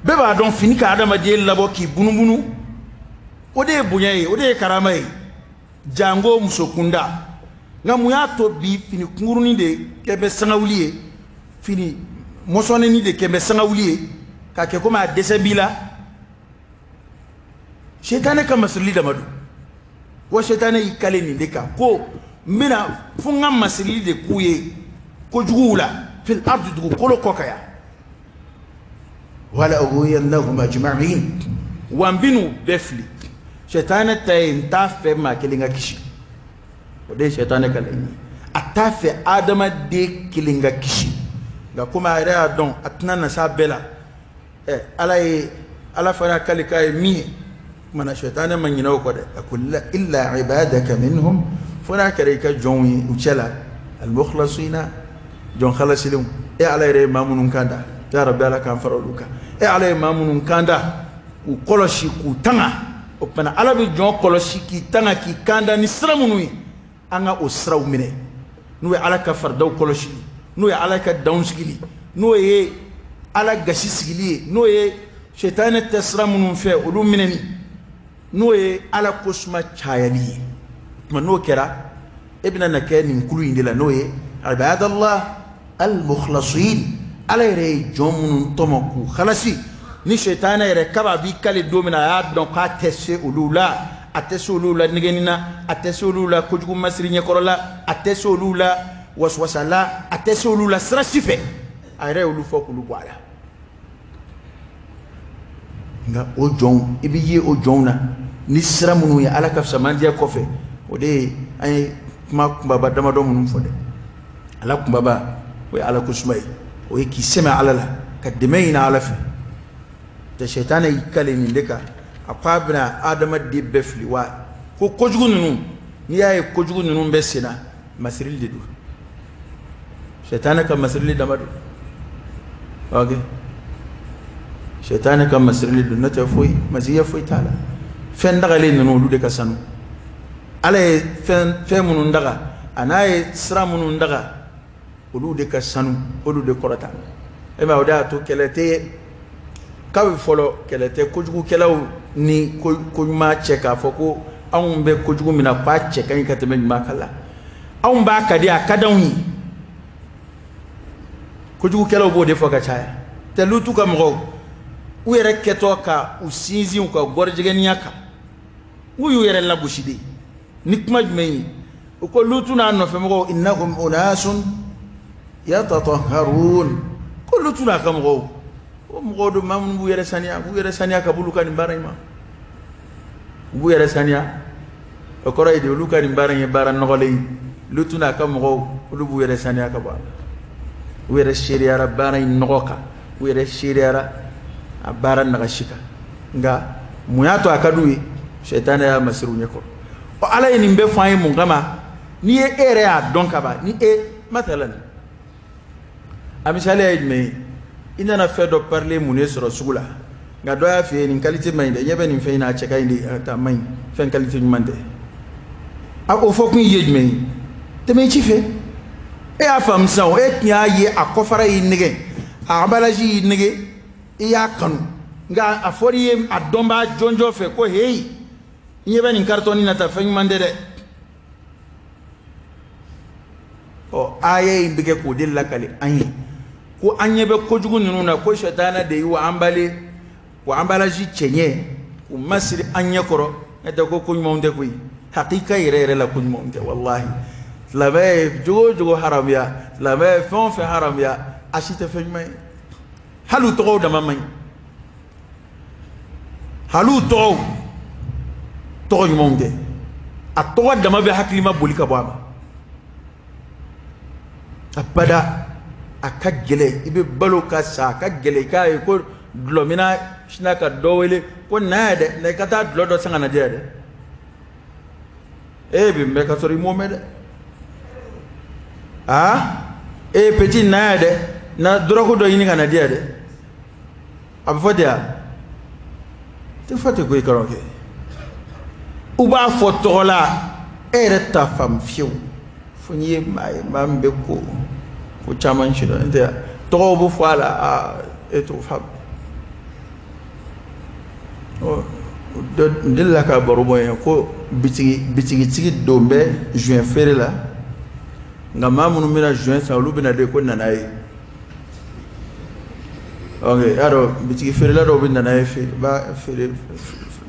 Bɛɛ b'a dɔn fini ka adamaden labɔ k'i bunubunu, o de ye bonya ye, o de ye karama ye, jango muso kunda. Nka mun y'a to bi fini kunkurunin de kɛ bɛ sangawuli ye, fini mɔsɔnni de kɛ bɛ sangawuli ye, k'a kɛ komi a dɛsɛ b'i la? Sɛtanɛ ka masirili dama don. Wa sɛtanɛ y'i kale nin de kan ko n bɛna fo n ka masirili de k'u ye kojuguw la, fil ardi, dugukolo kɔ kan yan. Wala ughwiyannahum ajma'in, wa n bɛn'u bɛɛ fili. Sɛtanɛ ta ye n t'a fɛ maa kelen ka kisi, o de ye sɛtanɛ ka laɲini ye. A t'a fɛ adamaden kelen ka kisi, nka komi a yɛrɛ y'a dɔn a tɛna na s'a bɛɛ la, ɛ ala ye ala fana kale k'a ye min ye, kumana sɛtanɛ ma ɲinɛ o kɔ dɛ. A ko illa ibadaka minhum, fo n'a kɛra i ka jɔnw ye u cɛ la, almukhlasina, jɔn halasilenw. E ala yɛrɛ ye maa minnu kan da, ya rabbi ala k'an fara olu kan. E ala ye maa minnu kan da k'u kɔlɔsi k'u tanga, o tuma ala bɛ jɔn kɔlɔsi k'i tanga k'i kanda ni sira minnu ye, an ka o siraw minɛ, n'o ye ala ka faridaw kɔlɔsili, n'o ye ala ka danw sigili, n'o ye ala gasi sigili ye, n'o ye sɛtanɛ tɛ sira minnu fɛ olu minɛni, n'o ye ala ko suma cayali ye. Tuma n'o kɛra, e bɛna na kɛ nin kulu in de la, n'o ye ibadallah al-mukhlasin, ala yɛrɛ ye jɔn minnu tɔmɔ k'u halasi. Ni sɛtanɛ yɛrɛ kaba b'i kale don min na, a y'a dɔn k'a tɛ se olu la, a tɛ se olu la nɛgɛnni na, a tɛ se olu la kojugu masiri ɲɛkɔrɔ la, a tɛ se olu la waswasa la, a tɛ se olu la sira si fɛ, a yɛrɛ y'olu fɔ k'olu bɔ a la. Nka o jɔnw, i bɛ ye o jɔnw na ni sira minnu ye ala ka fisamandiya kɔfɛ, o de ye an ye kuma kunbaba damadɔ minnu fɔ dɛ. Ala kunbaba, o ye ala ko suma ye, o ye k'i sɛmɛ ala la, ka dɛmɛ ɲini ala fɛ. Tɛ sɛtanɛ y'i kale nin de kan, a ko a bɛna adamaden bɛɛ fili. Wa ko kojugu ninnu, n'i y'a ye kojugu ninnu bɛ sen na, masirili de don, sɛtanɛ ka masirili dama don. Ok, sɛtanɛ ka masirili don, n'o tɛ foyi masiya foyi t'a la. Fɛn dagalen ninnu, olu de ka sanu. Ala ye fɛn minnu daga, a n'a ye sira minnu daga, olu de ka sanu, olu de kɔrɔta. E ma o de y'a to kɛlɛ tɛ kabi fɔlɔ, kɛlɛ tɛ kojugukɛlaw ni koɲuman cɛ, k'a fɔ ko anw bɛ kojugu min na k'a cɛ ka ɲi ka tɛmɛ ɲuman kan la. Anw b'a ka di, a ka d'anw ye. Kojugukɛlaw b'o de fɔ ka caya. Tɛ Lutu ka mɔgɔw, u yɛrɛ kɛtɔ ka u sinsin u ka gɔrɔjɛgɛniya kan, u y'u yɛrɛ lagosi de ni kuma jumɛn ye? U ko Lutu n'a nɔfɛmɔgɔw, innahum unasun yatatahharun, ko Lutu n'a ka mɔgɔw, o mɔgɔw don maa minnu b'u yɛrɛ saniya, b'u yɛrɛ saniya ka b'olu ka nin baara in ma. U b'u yɛrɛ saniya, o kɔrɔ ye de olu ka nin baara in ye baara nɔgɔlen ye. Lutu n'a ka mɔgɔw, olu b'u yɛrɛ saniya ka bɔ a la, u yɛrɛ seereyara baara in nɔgɔ kan, u yɛrɛ seereyara a baara nagasi kan. Nka mun y'a to a ka d'u ye? Sɛtanɛ y'a masiri u ɲɛkɔrɔ. Ɔ ala ye nin bɛɛ fɔ an ye mun kama? N'i ye e yɛrɛ y'a dɔn ka ban, ni e masalan, a misaliya ye jumɛn ye? I nana fɛn dɔ parilen mun de sɔrɔ sugu la, nka dɔ y'a f'i ye nin qualité man ɲi dɛ, ɲɛ bɛ nin fɛn in na, a cɛ ka ɲi de, a ta man ɲi, fɛn qualité ɲuman tɛ. A o fɔ kun ye jumɛn ye? Tɛmɛ i ci fɛ. E y'a faamu sisan, o e tun y'a ye a kɔfara y'i nɛgɛ, a emballage y'i nɛgɛ, i y'a kanu, nka a fɔr'i ye a dɔnbaa jɔnjɔn fɛ ko heyi, i ɲɛ bɛ nin karitɔni na ta, fɛn ɲuman tɛ dɛ. Ɔ aya in bɛ kɛ k'o de lakali an ye, ko an ɲɛ bɛ kojugu ninnu na, ko sɛtanɛ de y'u emballé, k'u emballage cɛɲɛ, k'u masiri an ɲɛ kɔrɔ. N'o tɛ ko ko ɲumanw tɛ koyi, hakika yɛrɛ yɛrɛ la ko ɲumanw tɛ. Walahi, silamɛ ye jogo o jogo haramuya, silamɛ ye fɛn o fɛn haramuya, a si tɛ fɛn ɲuman ye. Hali u tɔgɔw dama man ɲi, hali u tɔgɔw tɔgɔ ɲumanw tɛ, a tɔgɔ dama bɛ hakilima boli ka bɔ a ma. Abada, a ka gɛlɛn i bɛ balo ka sa, a ka gɛlɛn i k'a ye ko dulɔminna sinna ka dɔ wele ko na yan dɛ, na i ka taa dulɔ dɔ san ka na di yan dɛ. E bɛ mɛn ka sɔrɔ i m'o mɛn dɛ. Aa e petit, na yan dɛ, na dɔrɔgu dɔ ɲini ka na di yan dɛ. A bɛ fɔ ten wa? Tɛ fɔ ten koyi karamɔgɔkɛ. U b'a fɔ tɔgɔ la, e yɛrɛ t'a faamu fiyewu, fo n'i ye maa ye, maa min bɛ ko ko caman si dɔn. N'o tɛ tɔgɔw bɛ fɔ a la, aa e t'o faamu. Ɔ n delila ka baro bɔ yen ko bitigitigi don bɛ joint feere la, nka maa minnu bɛna joint san, olu bɛna de ko nana ye. Ok, y'a dɔn bitigi feerela dɔw bɛ nana ye feere, u b'a feere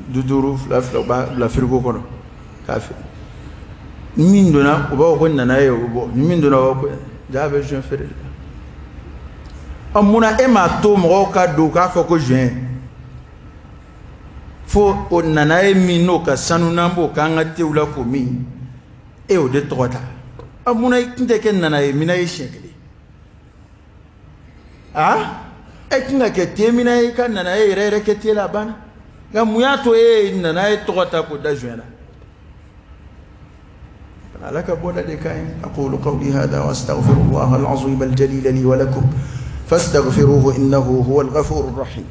du duuru, fila fila, u b'a bila frigo kɔnɔ k'a feere. Ni min donna, u b'a fɔ ko nana ye, o bɛ bɔ. Ni min donna, u b'a fɔ ko jaa bɛ joint feere de la. Ɔ, munna e m'a to mɔgɔw ka don k'a fɔ ko joint fo o nana ye min n'o ka sanu n'an b'o k'an ka tew la k'o min, e y'o de tɔgɔ ta. Ɔ, munna i tun tɛ kɛ nana ye mina ye siɲɛ kelen? Aa, e tun ka kɛ te mina ye, i ka nana ye yɛrɛ yɛrɛ kɛ te la, a banna. Nka mun y'a to e ye nana ye tɔgɔ ta k'o da joint la? Ala ka bɔda de ka ɲi. Aqulu qawli hadha wa astaghfirullah al-azim al-jalil li wa lakum fastaghfiruhu innahu huwa al-ghafur ar-rahim.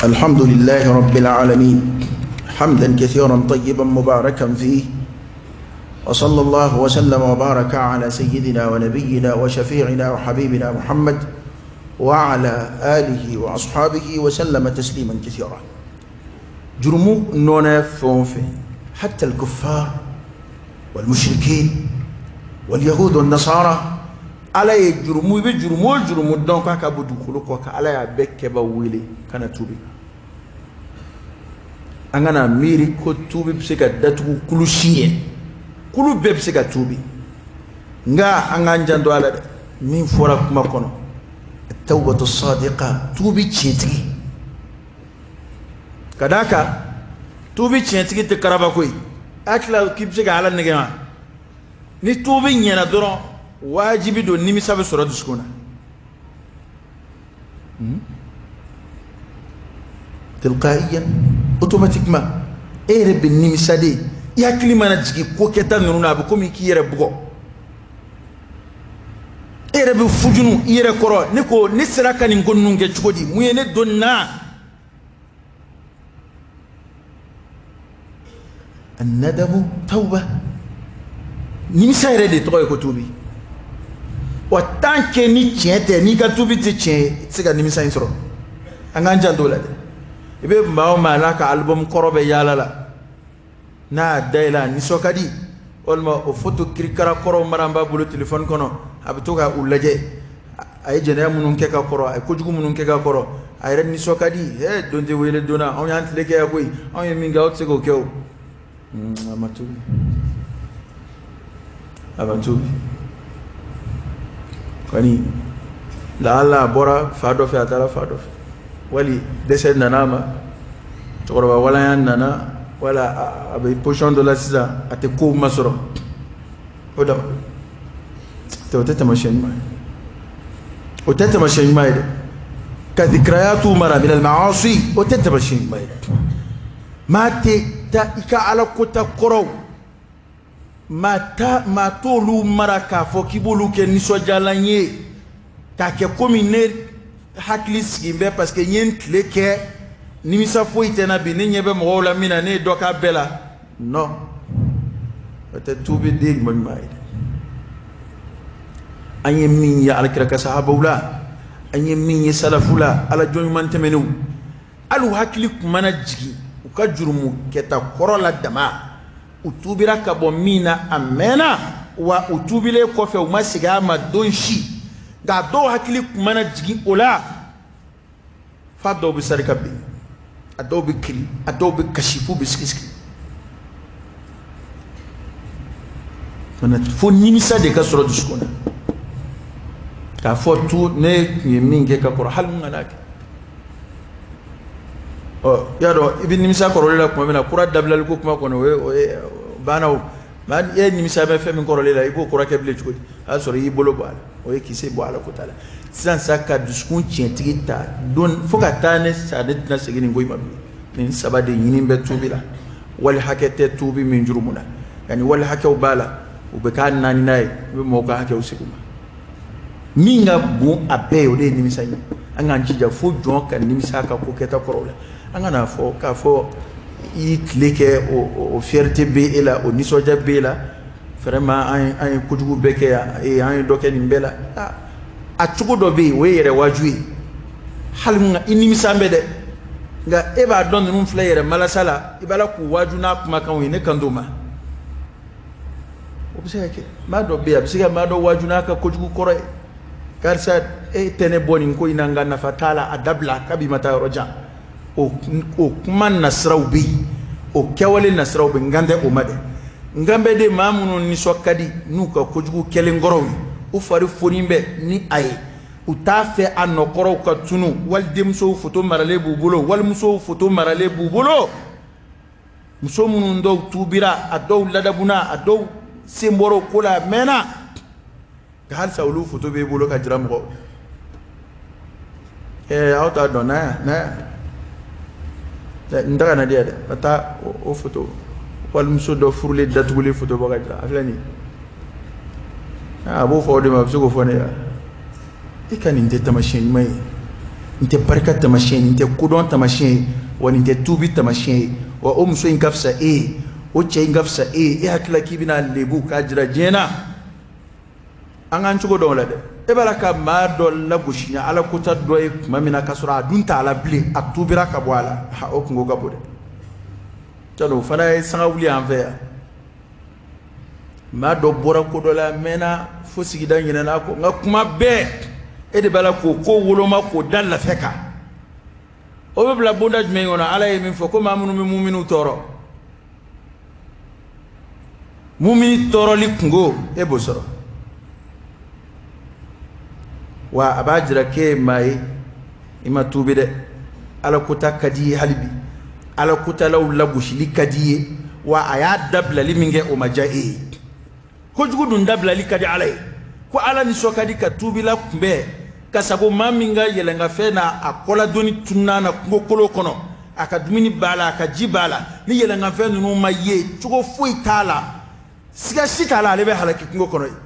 الحمد لله رب العالمين حمدا كثيرا طيبا مباركا فيه، وصلى الله وسلم وبارك على سيدنا ونبينا وشفيعنا وحبيبنا محمد وعلى آله وأصحابه وسلم تسليما كثيرا. جرمو نونا فونفي حتى الكفار والمشركين واليهود والنصارى على جرمو بجرمو جرمو دونك كابو دخلوك على بك بويلي كان توبي. أنا ميري كو توبي بسكا داتو كل شيء كل بيب سكا توبي. nga an janto ala dɛ min fɔra kuma kɔnɔ, tawbatu sadiqa, tuubi tiɲɛtigi. Ka d'a kan tuubi tiɲɛtigi tɛ karaba ko ye. A tila k'i bɛ se ka ala nɛgɛ ma. Ni tuubi ɲɛna dɔrɔn, wajibi don nimisa bɛ sɔrɔ dusukun na. Tilqaiyan, automatiquement, e yɛrɛ bɛ nimisa de. I hakili mana jigin ko kɛta ninnu na, a bɛ komi k'i yɛrɛ bugɔ. E yɛrɛ bɛ fujunu i yɛrɛ kɔrɔ. Ne ko ne sera ka nin ko ninnu kɛ cogo di? Mun ye ne don nin na? Annadamu tawba. Nimisa yɛrɛ de tɔgɔ ye ko tuubi. Wa tant que ni tiɲɛ tɛ, n'i ka tuubi tɛ tiɲɛ ye, i tɛ se ka nimisa in sɔrɔ. An k'an janto o la dɛ. I bɛ maa o maa n'a ka album kɔrɔ bɛ yaala la, n'a y'a dayɛlɛ, a nisɔn ka di, walima o photo kirikara kɔrɔw mara b'a bolo telefɔni kɔnɔ, a bɛ to ka u lajɛ. A ye jɛnɛya minnu kɛ ka kɔrɔ, a ye kojugu minnu kɛ ka kɔrɔ, a yɛrɛ nisɔn ka di. Ɛ, don tɛ wele donna, anw y'an tile kɛ yan koyi, anw ye min kɛ, aw tɛ se k'o kɛ o. A ma tuubi, a ma tuubi kɔni. Laala a bɔra fa dɔ fɛ, a taara fa dɔ fɛ, wali dɛsɛ nana a ma, cɛkɔrɔba walanya nana, wala a bɛ position dɔ la sisan, a tɛ kow masɔrɔ. O dama o tɛ taamasiyɛn ɲuman ye, o tɛ taamasiyɛn ɲuman ye dɛ. Ka dhikrayatu mara min al-ma'asi, o tɛ taamasiyɛn ɲuman ye dɛ. Maa tɛ taa i ka ala kota kɔrɔw, maa ta maa t'olu mara k'a fɔ k'i b'olu kɛ nisɔndiyalan ye, k'a kɛ komi ne hakili sigi bɛ parce que n ye n tile kɛ, nimisa foyi tɛ n na bi, ne ɲɛ bɛ mɔgɔw la min na, ne ye dɔ k'a bɛɛ la. Non, o tɛ tuubi den ɲuman ɲuman ye dɛ. An ye min ye alakira ka sahabaw la, an ye min ye salafu la, ala jɔn ɲuman tɛmɛnenw, hali u hakili kun mana jigin u ka jurumu kɛta kɔrɔ la dama, u tuubira ka bɔ min na a mɛnna, wa u tuubilen kɔfɛ u ma segin a ma don si. Nka dɔw hakili kun mana jigin o la, f'a dɔw bɛ sarika bin, a dɔw bɛ kiri, a dɔw bɛ kasi, f'u bɛ sigi sigi. Fo nimisa de ka sɔrɔ dusukun na k'a fɔ tu ne tun ye min kɛ ka kɔrɔ, hali mun kana kɛ. Ɔ, i y'a dɔn, i bɛ nimisa kɔrɔlen la tuma min na, kura dabilali ko kuma kɔni, o ye banna o. Maa e nimisa bɛ fɛn min kɔrɔlen la, i b'o kura kɛ bilen cogo di? O y'a sɔrɔ i y'i bolo bɔ a la, o ye kisɛ bɔ a la ko t'a la. Sisan sa, ka dusukun tiɲɛtigi ta don fo ka taa ne sa, ne tɛna segin nin ko in ma bilen. Nin saba de ɲini bɛ tuubi la. Wali hakɛ tɛ tuubi min jurumu na, yanni wali hakɛw b'a la, u bɛ k'a naaninan ye, i bɛ mɔgɔw ka hakɛw segin u ma. Min ka bon a bɛɛ ye, o de ye nimisa ye. An k'an jija fo jɔn ka nimisa ka ko kɛta kɔrɔw la. An kana fɔ k'a fɔ i y'i tile kɛ, o fierté bɛ e la, o nisɔndiya bɛ e la, vraiment an ye kojugu bɛɛ kɛ yan, ee, an ye dɔ kɛ nin bɛɛ la. A cogo dɔ bɛ yen, o ye yɛrɛ waaju ye. Hali nka i nimisa bɛ dɛ, nka e b'a dɔn ninnu filɛ yɛrɛ malasa la, i b'a la k'u waaju n'a kumakanw ye. Ne kan t'o ma. O bɛ se ka kɛ maa dɔ bɛ yen, a bɛ se ka maa dɔ waaju n'a ka kojugu kɔrɔ ye: karisa, e tɛ ne bɔ nin ko in na, nka nafa t'a la, a dabila, kabi ma taa yɔrɔ jan. O kuma nasiraw bɛ yen. O kɛwale nasiraw bɛ n kan tɛ o ma dɛ. N kan bɛ de maa minnu nisɔn ka di n'u ka kojugu kɛlen kɔrɔw ye, u fari foni bɛ ni a ye, u t'a fɛ a nɔkɔrɔw ka tunu, wali denmusow foto maralen b'u bolo, walimusow foto maralen b'u bolo, muso minnu dɔw tuubira, a dɔw ladabuna, a dɔw sen bɔra o ko la a mɛnna, nka halisa olu foto b'e bolo ka jira mɔgɔw. Aw t'a dɔn na yan na yan n ta kana di yan dɛ, ka taa o foto walimuso dɔ furulen datugulen foto bɔ ka jira, a filɛ nin ye, a b'o fɔ o de ma, a bɛ se k'o fɔ ne ye. E ka nin tɛ taamasiyɛn ɲuman ye, nin tɛ barika taamasiyɛn ye, nin tɛ kodɔn taamasiyɛn ye, wa nin tɛ tuubi taamasiyɛn ye. Wa o muso in ka fisa e ye, o cɛ in ka fisa e ye, e hakili la k'i bɛna lebu k'a jira diɲɛ na. An k'an cogo dɔn o la dɛ. E b'a la ka maa dɔ lagosi ni ala kota dɔ ye tuma min na k'a sɔrɔ a dun t'a la bilen, a tuubira ka bɔ a la, ha, o kunko ka bon dɛ. T'a o fana ye sanga wuli an fɛ yan. Maa dɔ bɔra ko dɔ la, a mɛnna fo sigida ɲinɛna a kɔ, nka kuma bɛɛ e de b'a la k'o ko woloma k'o da lafɛ kan. O bɛ bila bonda jumɛn kɔnɔ? Ala ye min fɔ ko maa minnu bɛ muminiw tɔɔrɔ, mumini tɔɔrɔli kunko e b'o sɔrɔ. Wa a b'a jira k'e ye maa ye, i ma tuubi dɛ, ala kota ka di i ye hali bi, ala kotalaw lagosili ka di i ye, wa a y'a dabilali min kɛ o ma diya e ye. Kojugu dun dabilali ka di ala ye, ko ala nisɔn ka di ka tuubila kunbɛn ka sago maa min ka yɛlɛnkafɛn n'a a kɔladonni tununa na kungo kolo kɔnɔ, a ka dumuni b'a la, a ka ji b'a la, ni yɛlɛnkafɛn ninnu ma ye cogo foyi t'a la, siga si t'a la, ale bɛ halaki kungo kɔnɔ yen.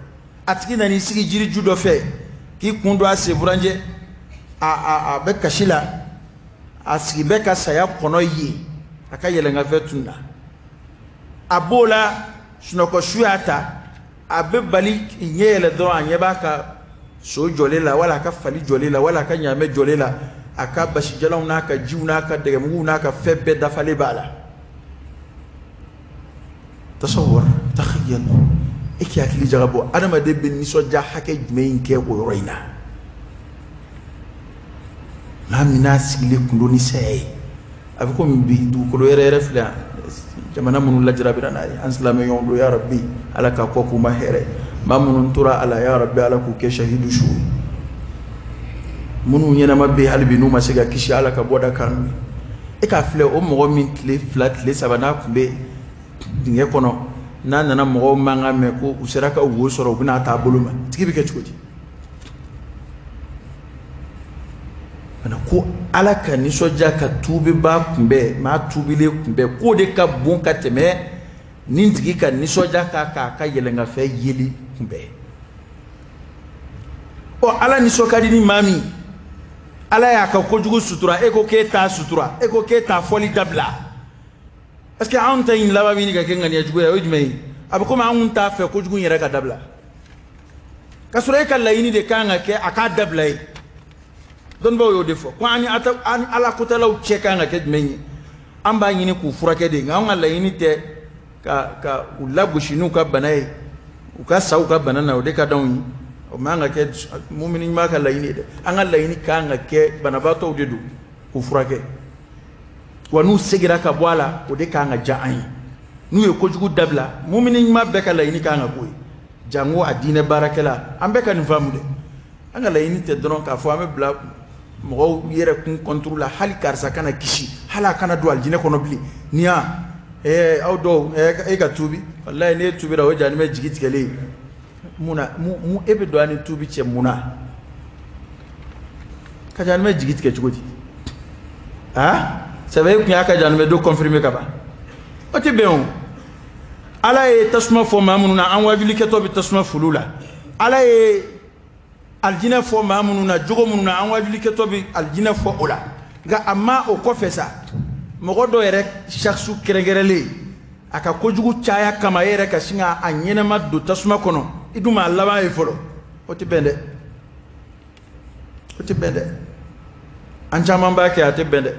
A tigi nan'i sigi jiriju dɔ fɛ k'i kun don a senfuranjɛ, a bɛ kasi la, a sigi bɛ ka saya kɔnɔ ye, a ka yɛlɛnkafɛn tununa. A b'o la, sunɔgɔ su y'a ta, a bɛ bali ɲɛ yɛlɛ dɔrɔn, a ɲɛ b'a ka so jɔlen la, wala a ka fali jɔlen la, wala a ka ɲaamɛ jɔlen la, a ka basijalanw n'a ka jiw n'a ka dɛgɛmuguw n'a ka fɛn bɛɛ dafalen b'a la. Tasawwur, takhayyal, e k'i hakili jagabɔ, adamaden bɛ nisɔndiya hakɛ jumɛn kɛ o yɔrɔ in na? Maa min n'a sigilen kun don ni saya ye, a bɛ komi bi dugukolo yɛrɛ yɛrɛ filɛ yan, jamana minnu lajarabira n'a ye, an silamɛ ɲɔgɔn don, ya Rabbi ala k'a kɔ k'u ma hɛrɛ, maa minnu tora a la, ya Rabbi ala k'u kɛ shahidu su ye, minnu ɲɛnama bɛ hali bi n'u ma se ka kisi, ala ka bɔda kan n'u ye. E k'a filɛ o mɔgɔ min tile 2 tile 3 n'a tun bɛ dingɛ kɔnɔ, n'a nana mɔgɔw mankan mɛn ko u sera ka wo sɔrɔ, u bɛna t'a bolo ma, tigi bɛ kɛ cogo di? Ko ala ka nisɔndiya ka tuubibaa kunbɛn, maa tuubilen kunbɛn, k'o de ka bon ka tɛmɛ nin tigi ka nisɔndiya k'a ka yɛlɛnkafɛn yeli kunbɛn. Ɔ ala nisɔn ka di ni maa min, ala y'a ka kojugu sutura, e ko k'e t'a sutura, e ko k'e t'a fɔli dabila. Parce que anw ta in laban bɛ ɲini ka kɛ ŋaniya jugu ye, o ye jumɛn ye? A bɛ komi anw t'a fɛ kojugu in yɛrɛ ka dabila, k'a sɔrɔ e ka laɲini de kan ka kɛ a k'a dabila ye. Dɔnnibaaw y'o de fɔ ko an ni ala kotalaw cɛ kan ka kɛ jumɛn ye? An b'a ɲini k'u furakɛ de, nka anw ka laɲini tɛ ka u lagosi n'u ka bana ye, u ka sa u ka bana na, o de ka d'anw ye. O man ka kɛ mumini ɲuman ka laɲini ye dɛ. An ka laɲini kan ka kɛ banabaatɔw de don k'u furakɛ, wa n'u seginna ka bɔ a la, o de kan ka diya an ye. N'u ye kojugu dabila, mumini ɲuman bɛɛ ka laɲini kan ka k'o ye, jango a diinɛ baarakɛla. An bɛɛ ka nin faamu dɛ. An ka laɲini tɛ dɔrɔn k'a fɔ an bɛ bila mɔgɔw yɛrɛ kun kɔnturu la, hali karisa kana kisi, hali a kana don alijinɛ kɔnɔ bilen. Ni y'a aw dɔw e ka tuubi, walayi n'e tuubira o jahanamɛ jigi tigɛlen ye. Mun na mun e bɛ don an ni tuubi cɛ mun na? Ka jahanamɛ jigi tigɛ cogo di? Ah, sɛbɛ e kun y'a ka jahanamɛ don confirmer ka ban, o tɛ bɛn o. Ala ye tasuma fɔ maa minnu na, an wajulikɛtɔ bɛ tasuma folo la. Ala ye alijinɛ fɔ maa minnu na, jogo minnu na, an wajulikɛtɔ bɛ alijinɛ fɔ o la. Nka a ma o kɔfɛ sa, mɔgɔ dɔ yɛrɛ sakisu kɛrɛnkɛrɛnlen, a ka kojugu caya kama, e yɛrɛ ka sin k'a ɲɛnama don tasuma kɔnɔ, i dun m'a laban ye fɔlɔ, o tɛ bɛn dɛ, o tɛ bɛn dɛ. An caman b'a kɛ, a tɛ bɛn dɛ.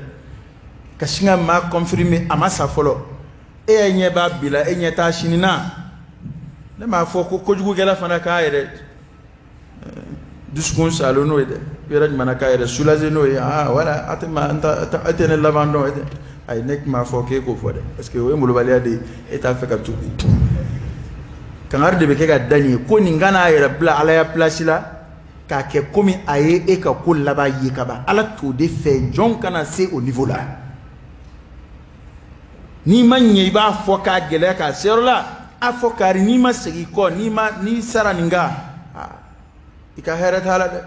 Ka sin ka maa confirmer a ma sa fɔlɔ, e yɛrɛ ɲɛ b'a bi la, e ɲɛ t'a sini na. Ne m'a fɔ ko kojugukɛla fana k'a yɛrɛ dusukun salo n'o ye dɛ, yɔrɔ jumɛn na k'a yɛrɛ soulager n'o ye. Ah voilà, a tɛ ma a tɛ ne laban dɔn, e tɛ. Ayi, ne tun b'a fɔ k'e k'o fɔ dɛ, parce que o ye molobaliya de ye, e t'a fɛ ka tuubi. Kangari de bɛ kɛ ka da nin ye ko nin kana a yɛrɛ bila Ala ya place la k'a kɛ komi a ye e ka ko laban ye ka ban. Ala t'o de fɛ, jɔn kana se o niveau la. N'i ma ɲɛ, i b'a fɔ k'a gɛlɛya k'a se yɔrɔ la, a fɔ kari, n'i ma segin kɔ, n'i ma, n'i sara nin kan, i ka hɛrɛ t'a la dɛ.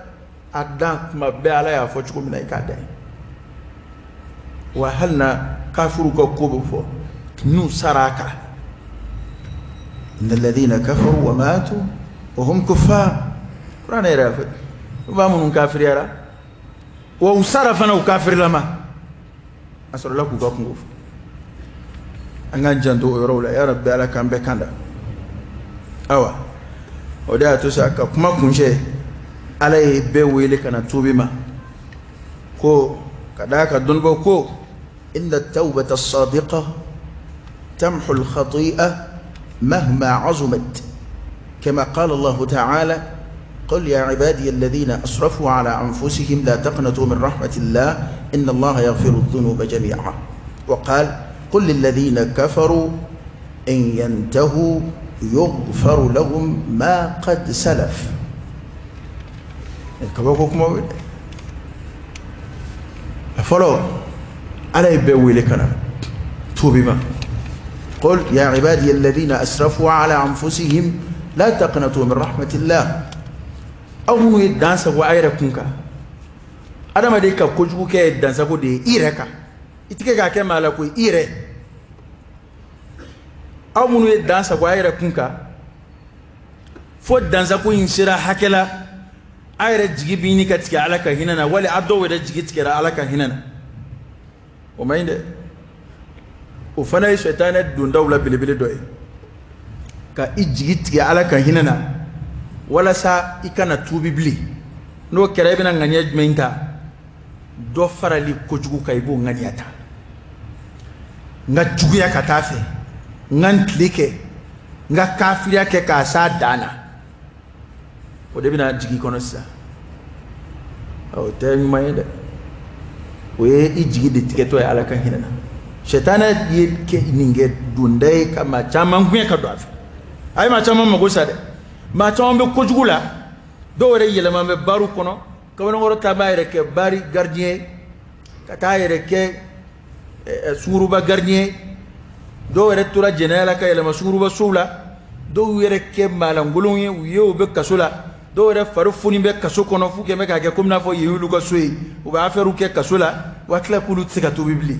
A dan kuma bɛɛ, Ala y'a fɔ cogo min na, i k'a dan ye. Wa hali na kafiru ka ko bɛ fɔ n'u sara a kan, inna alladhina kafaru wa matu wa hum kuffar. Kuranɛ yɛrɛ y'a fɔ, u b'a minnu kafiriyara wa u sara fana u kafirilama, a sɔrɔla k'u ka kungo fɔ. An k'an janto o yɔrɔw la. Ya Rabbi, Ala k'an bɛɛ kan da. Awa, o de y'a to sa, ka kuma kuncɛ, Ala ye bɛɛ wele ka na tuubi ma, ko ka d'a ka dɔnnibaaw ko inna tawbata sadiqa tamhu al-khati'a mahma azumat, kama qala Allah ta'ala: قل يا عبادي الذين أسرفوا على أنفسهم لا تقنطوا من رحمة الله إن الله يغفر الذنوب جميعا. وقال: قل للذين كفروا إن ينتهوا يغفر لهم ما قد سلف. Fɔlɔ, Ala ye bɛɛ wele ka na tuubi ma. قل يا عبادي الذين أسرفوا على أنفسهم لا تقنطوا من رحمة الله. Aw minnu ye dan sago a yɛrɛ kun kan, adamaden ka kojugu kɛ ye dansago de ye i yɛrɛ kan, i tɛ k'a kɛ maa la koyi, i yɛrɛ. Aw minnu ye dan sago a yɛrɛ kun kan, fo dansago in sera hakɛ la, a yɛrɛ jigi bɛ ɲini ka tigɛ Ala ka hinɛ na, wali a dɔw yɛrɛ jigi tigɛra Ala ka hinɛ na, o man ɲi dɛ. O fana ye sɛtanɛ dondaw la belebele dɔ ye, ka i jigi tigɛ Ala ka hinɛ na walasa i kana tuubi bilen. N'o kɛra, i bɛna ŋaniya jumɛn ta? Dɔ farali kojugu kan, i b'o ŋaniya ta. N ka juguya ka taa fɛ, n ka n tile kɛ, n ka kafiriya kɛ k'a s'a dan na, o de bɛna jigin i kɔnɔ sisan. O tɛ ɲuman ye dɛ, o ye i jigi de tigɛtɔ ye Ala ka hinɛ na. Sɛtanɛ ye nin kɛ donda ye ka maa caman gɛn ka don a fɛ. A ye maa caman mago sa dɛ. Maa caman bɛ kojugu la, dɔw yɛrɛ yɛlɛma bɛ bariw kɔnɔ. Kamalenkɔrɔ ta b'a yɛrɛ kɛ bari gardien ye, ka taa yɛrɛ kɛ sunguruba gardien ye. Dɔw yɛrɛ tora jɛnɛya la ka yɛlɛma sunguruba sow la. Dɔw yɛrɛ kɛ maalankolonw ye, u ye u bɛ kaso la. Dɔw yɛrɛ fari foni bɛ kaso kɔnɔ, f'u kɛ bɛ k'a kɛ komi n'a fɔ yen y'olu ka so ye, u bɛ affaire kɛ kaso la, wa tila k'olu tɛ se ka tobi bilen.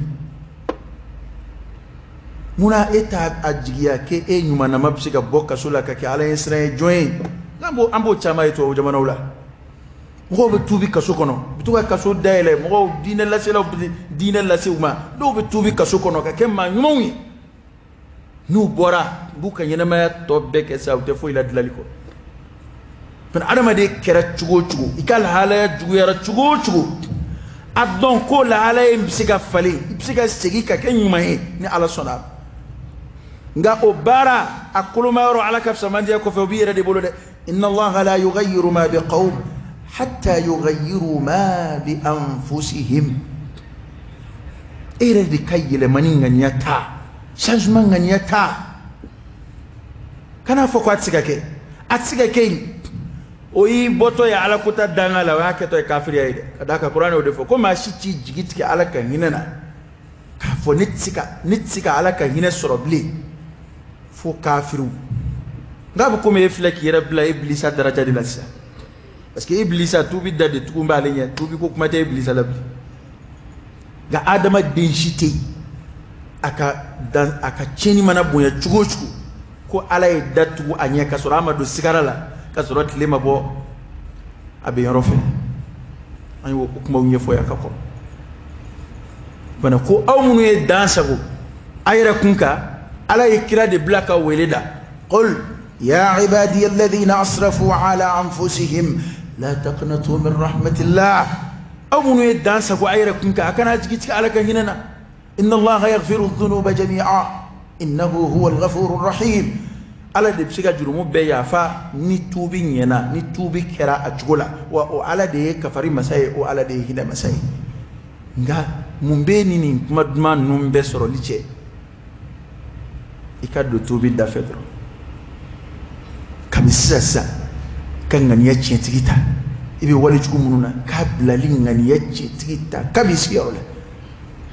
Munna e t'a a jigiya k'e e ɲumanama bɛ se ka bɔ kaso la ka kɛ Ala ye siran ye jɔn ye? An b'o caman ye tubabu jamanaw la. Mɔgɔw bɛ tuubi kaso kɔnɔ, u bɛ to ka kaso dayɛlɛ, mɔgɔw diinɛ laselaw bɛ diinɛ lase u ma. Dɔw bɛ tuubi kaso kɔnɔ ka kɛ maa ɲumanw ye. N'u bɔra, u b'u ka ɲɛnamaya tɔ bɛɛ kɛ sa, u tɛ foyi la dilanli kɔ. Mɛ adamaden kɛra cogo o cogo, i ka lahalaya juguyara cogo o cogo, a dɔn ko lahalaya in bɛ se ka falen, i bɛ se ka segin ka kɛ ɲuman ye ni Ala sɔnna. Nka o baara a kolomayɔrɔ, Ala ka fisamandiya kɔfɛ, o b'i yɛrɛ de bolo dɛ. Inna Allaha la yughayyiru ma biqawm hatta yughayyiru ma bi anfusihim. E yɛrɛ de ka yɛlɛmani ŋaniya ta, changement ŋaniya ta. Kana fɔ ko a tɛ se ka kɛ, a tɛ se ka kɛ yen. O y'i bɔtɔ ye Ala kota danga la, o y'a kɛtɔ ye kafiriya ye dɛ. Ka d'a kan Kuranɛ y'o de fɔ ko maa si t'i jigi tigɛ Ala ka hinɛ na k'a fɔ ne tɛ se ka Ala ka hinɛ sɔrɔ bilen, fo kafiriw. Nka bɛ komi e filɛ k'i yɛrɛ bila Ibilisa daraja de la sisan, parce que Ibilisa tuubi da de tugun b'ale ɲɛ, tuubi ko kuma tɛ Ibilisa la bilen. Nka adamaden si tɛ yen, a ka dan a ka tiɲɛni mana bonya cogo o cogo, ko Ala ye da tugu a ɲɛ ka sɔrɔ a ma don sigara la, ka sɔrɔ tile ma bɔ a bɛ yɔrɔ fɛ. An y'o kumaw ɲɛfɔ yan ka kɔrɔ fana, ko aw minnu ye dan sago a yɛrɛ kun kan, Ala ye kira de bila ka wele da: قل يا عبادي الذين أسرفوا على أنفسهم لا تقنطوا من رحمة الله. Aw minnu ye dan sago a yɛrɛ kun kan, a kana jigi tigɛ Ala ka hinɛ na. إن الله يغفر الذنوب جميعا إنه هو الغفور الرحيم. Ala de bɛ se ka jurumu bɛɛ yafa ni tuubi ɲɛna, ni tuubi kɛra a cogo la. Wa o Ala de ye kafari masa ye, o Ala de ye hinɛ masa ye. Nka Mun bɛ ni nin kuma duman ninnu bɛɛ sɔrɔli cɛ? I ka don tuubi da fɛ dɔrɔn. Kabi sisan sisan ka ŋaniya tiɲɛtigi ta, i bɛ wale jugu minnu na k'a bilali ŋaniya tiɲɛtigi ta kabi sigiyɔrɔ la.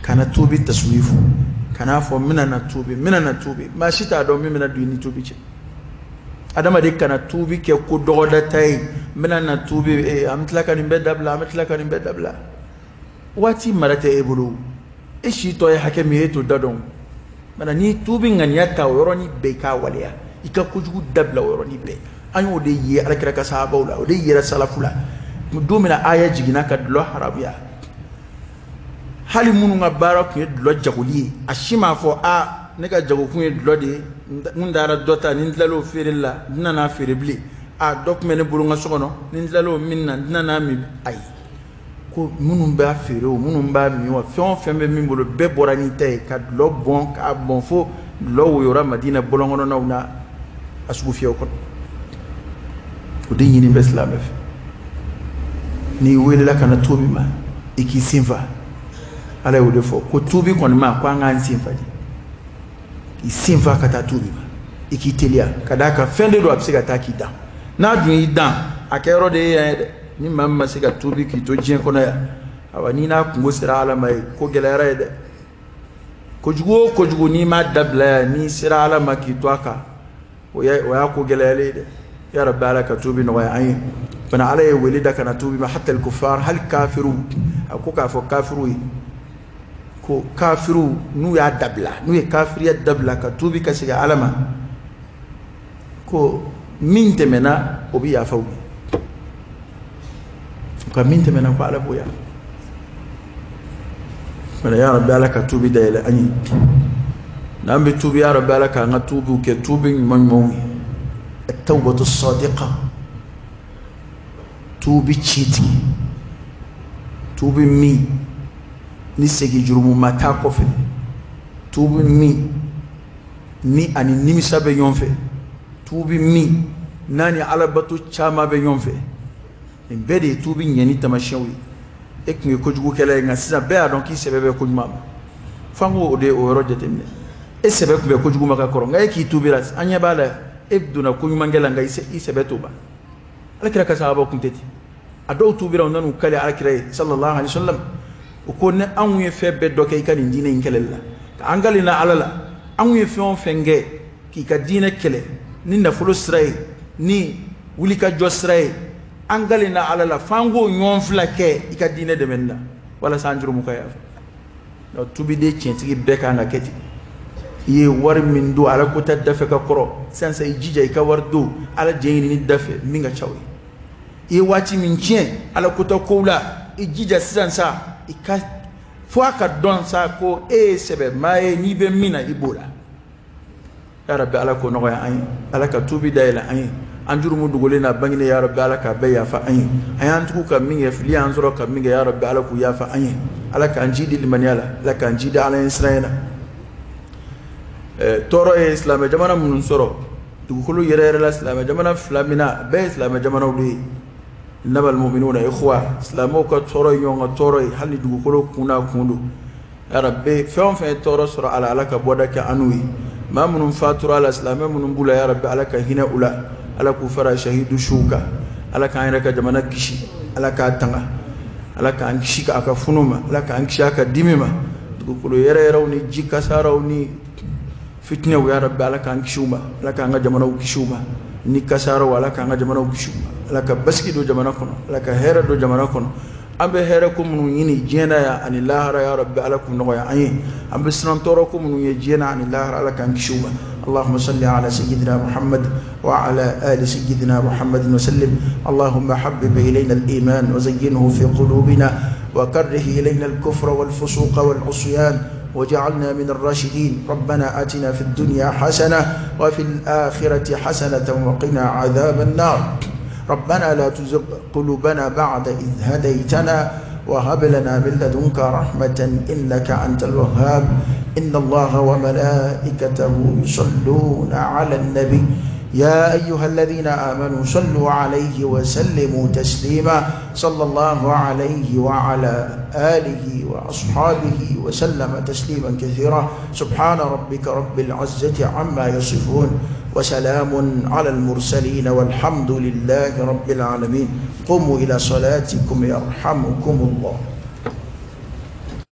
Kana tuubi taswifu, kana fɔ n bɛna na tuubi, n bɛna na tuubi. Maa si t'a dɔn min bɛna don i ni tuubi cɛ. Adamaden kana tuubi kɛ ko dɔgɔdata ye, n bɛna na tuubi, an bɛ tila ka nin bɛɛ dabila, an bɛ tila ka nin bɛɛ dabila. Waati mara tɛ e bolo, e si tɔ ye hakɛ min ye, e t'o da dɔn. Mana n'i tuubi ŋaniya ta o yɔrɔnin bɛɛ, i k'a waleya, i ka kojugu dabila o yɔrɔnin bɛɛ. An y'o de ye alakira ka sahabaw la, o de yera salafu la. Don min na aya jiginna ka dulɔ haramuya, hali minnu ka baara tun ye dulɔ jagoli ye, a si m'a fɔ a ne ka jagokun ye dulɔ de ye, n taara dɔ ta, ni n tilal'o feereli la n tɛna n'a feere bilen, a dɔ tun bɛ ne bolo n ka so kɔnɔ, ni n tilal'o min na n tɛna n'a min. Ayi, ko minnu b'a feere o, minnu b'a min o, fɛn o fɛn bɛ min bolo, bɛɛ bɔra n'i ta ye ka dulɔ bɔn, k'a bɔn fo dulɔ woyora Madina bɔlɔnkɔnɔnaw na, a sugu fiyɛw kɔnɔ. O de ɲini bɛ silamɛ fɛ. N'i welela ka na tuubi ma, i k'i senfa. Ala y'o de fɔ ko tuubi kɔni ma, ko an k'an senfa de, k'i senfa ka taa tuubi ma, i k'i teliya ka d'a kan fɛn de don a bɛ se ka taa k'i dan. N'a dun y'i dan, a kɛyɔrɔ de ye yan ye dɛ. Ni maa min ma se ka tuubi k'i to diɲɛ kɔnɔ yan, awa n'i n'a kungo sera Ala ma ye, ko gɛlɛyara ye dɛ. Kojugu o kojugu n'i m'a dabila yan, n'i sera Ala ma k'i to a kan, o y'a ko gɛlɛyalen ye dɛ. Ya Rabbi, Ala ka tuubi nɔgɔya an ye. Fana Ala ye wele da ka na tuubi ma, hatta al-kuffar, hali kafiru. A ko k'a fɔ kafiru ye ko kafiru n'u y'a dabila, n'u ye kafiriya dabila ka tuubi ka segin Ala ma, ko min tɛmɛna o bɛ yafa u ye. Nka min tɛmɛna ko Ala b'o yafa. Fana ya Rabbi, Ala ka tuubi dayɛlɛ an ye. N'an bɛ tuubi, ya Rabbi, Ala k'an ka tuubiw kɛ tuubi ɲuman ɲumanw ye. At-tawbatu as-sadiqa, tuubi tiɲɛtigi, tuubi min ni segin jurumu ma t'a kɔfɛ, tuubi min ni ani nimisa bɛ ɲɔgɔn fɛ, tuubi min n'a ni alabato caman bɛ ɲɔgɔn fɛ. Nin bɛɛ de ye tuubi ɲɛni taamasiyɛnw ye. E tun ye kojugukɛla ye, nka sisan bɛɛ y'a dɔn k'i sɛbɛ bɛ kojugu ma. F'an k'o de o yɔrɔ jateminɛ. E sɛbɛ tun bɛ kojugu ma ka kɔrɔ, nka e k'i tuubira, an ɲɛ b'a la, e donna koɲumankɛ la, nka i sɛbɛ t'o ban. Alakira ka sahabaw tun tɛ ten. A dɔw tuubira, u nan'u kale alakira ye sallallahu alaihi wasallam. O ko ni anw ye fɛn bɛɛ dɔ kɛ i ka nin diinɛ in kɛlɛli la, ka an kale na Ala la, anw ye fɛn o fɛn kɛ k'i ka diinɛ kɛlɛ ni nafolo sira ye, ni wulikajɔ sira ye, an kale na Ala la f'an k'o ɲɔgɔn fila kɛ i ka diinɛ dɛmɛni la, walasa an jurumu ka yafa. Donc tuubiden tiɲɛtigi bɛɛ kan ka kɛ ten. I ye wari min don Ala ko ta dafɛ ka kɔrɔ, sisan sisan i jija i ka wari don Ala diɲɛ ɲinini dafɛ min ka ca o ye. I ye waati min tiɲɛ Ala ko ta kow la, i jija sisan sa i ka fo a ka dɔn sa ko e ye sɛbɛ maa ye, n'i bɛ min na i b'o la. Ya Rabbi, Ala k'o nɔgɔya an ye. Ala ka tuubi dayɛlɛ an ye. An jurumu dogolen n'a bangenen, ya Rabbi, Ala k'a bɛɛ yafa an ye. An y'an tugu ka min kɛ, fili y'an sɔrɔ ka min kɛ, ya Rabbi, Ala k'u yafa an ye. Ala k'an ji di limaniya la, Ala k'an ji di Ala ɲɛ siran na. Tɔɔrɔ ye silamɛ jamana minnu sɔrɔ, dugukolo yɛrɛ yɛrɛ la, silamɛ jamana fila min na, bɛɛ ye silamɛ jamanaw de ye. Innamal mu'minuna ikhwa, silamɛw ka tɔɔrɔ ye ɲɔgɔn ka tɔɔrɔ ye, hali ni dugukolo kun n'a kun don. Ya Rabbi, fɛn o fɛn ye tɔɔrɔ sɔrɔ a la, Ala ka bɔda kɛ an n'u ye. Maa minnu fatura a la, silamɛ minnu b'u la, ya Rabbi, Ala ka hinɛ u la, Ala k'u fara shahidu suw kan. Ala k'an yɛrɛ ka jamana kisi, Ala k'a tanga, Ala k'an kisi a ka funu ma, Ala k'an kisi a ka dimi ma, dugukolo yɛrɛ yɛrɛw ni ji kasaraw ni fitinɛw, ya Rabbi, Ala k'an kisi u ma, Ala k'an ka jamanaw kisi u ma, ni kasaraw, Ala k'an ka jamanaw kisi u ma. Ala ka basigi don jamana kɔnɔ, Ala ka hɛrɛ don jamana kɔnɔ. An bɛ hɛrɛ ko minnu ɲini diɲɛ na yan ani lahara, ya Rabbi, Ala k'u nɔgɔya an ye. An bɛ siran tɔɔrɔ ko minnu ye diɲɛ na ani lahara, Ala k'an kisi u ma. اللهم صل على سيدنا محمد وعلى آل سيدنا محمد وسلم. اللهم حبب إلينا الإيمان وزينه في قلوبنا، وكره إلينا الكفر والفسوق والعصيان، وجعلنا من الراشدين. ربنا آتنا في الدنيا حسنة وفي الآخرة حسنة وقنا عذاب النار. ربنا لا تزغ قلوبنا بعد إذ هديتنا، وهب لنا من لدنك رحمة إنك أنت الوهاب. إن الله وملائكته يصلون على النبي يا أيها الذين آمنوا صلوا عليه وسلموا تسليما. صلى الله عليه وعلى آله وأصحابه وسلم تسليما كثيرا. سبحان ربك رب العزة عما يصفون، وسلام على المرسلين، والحمد لله رب العالمين. قوموا إلى صلاتكم يرحمكم الله.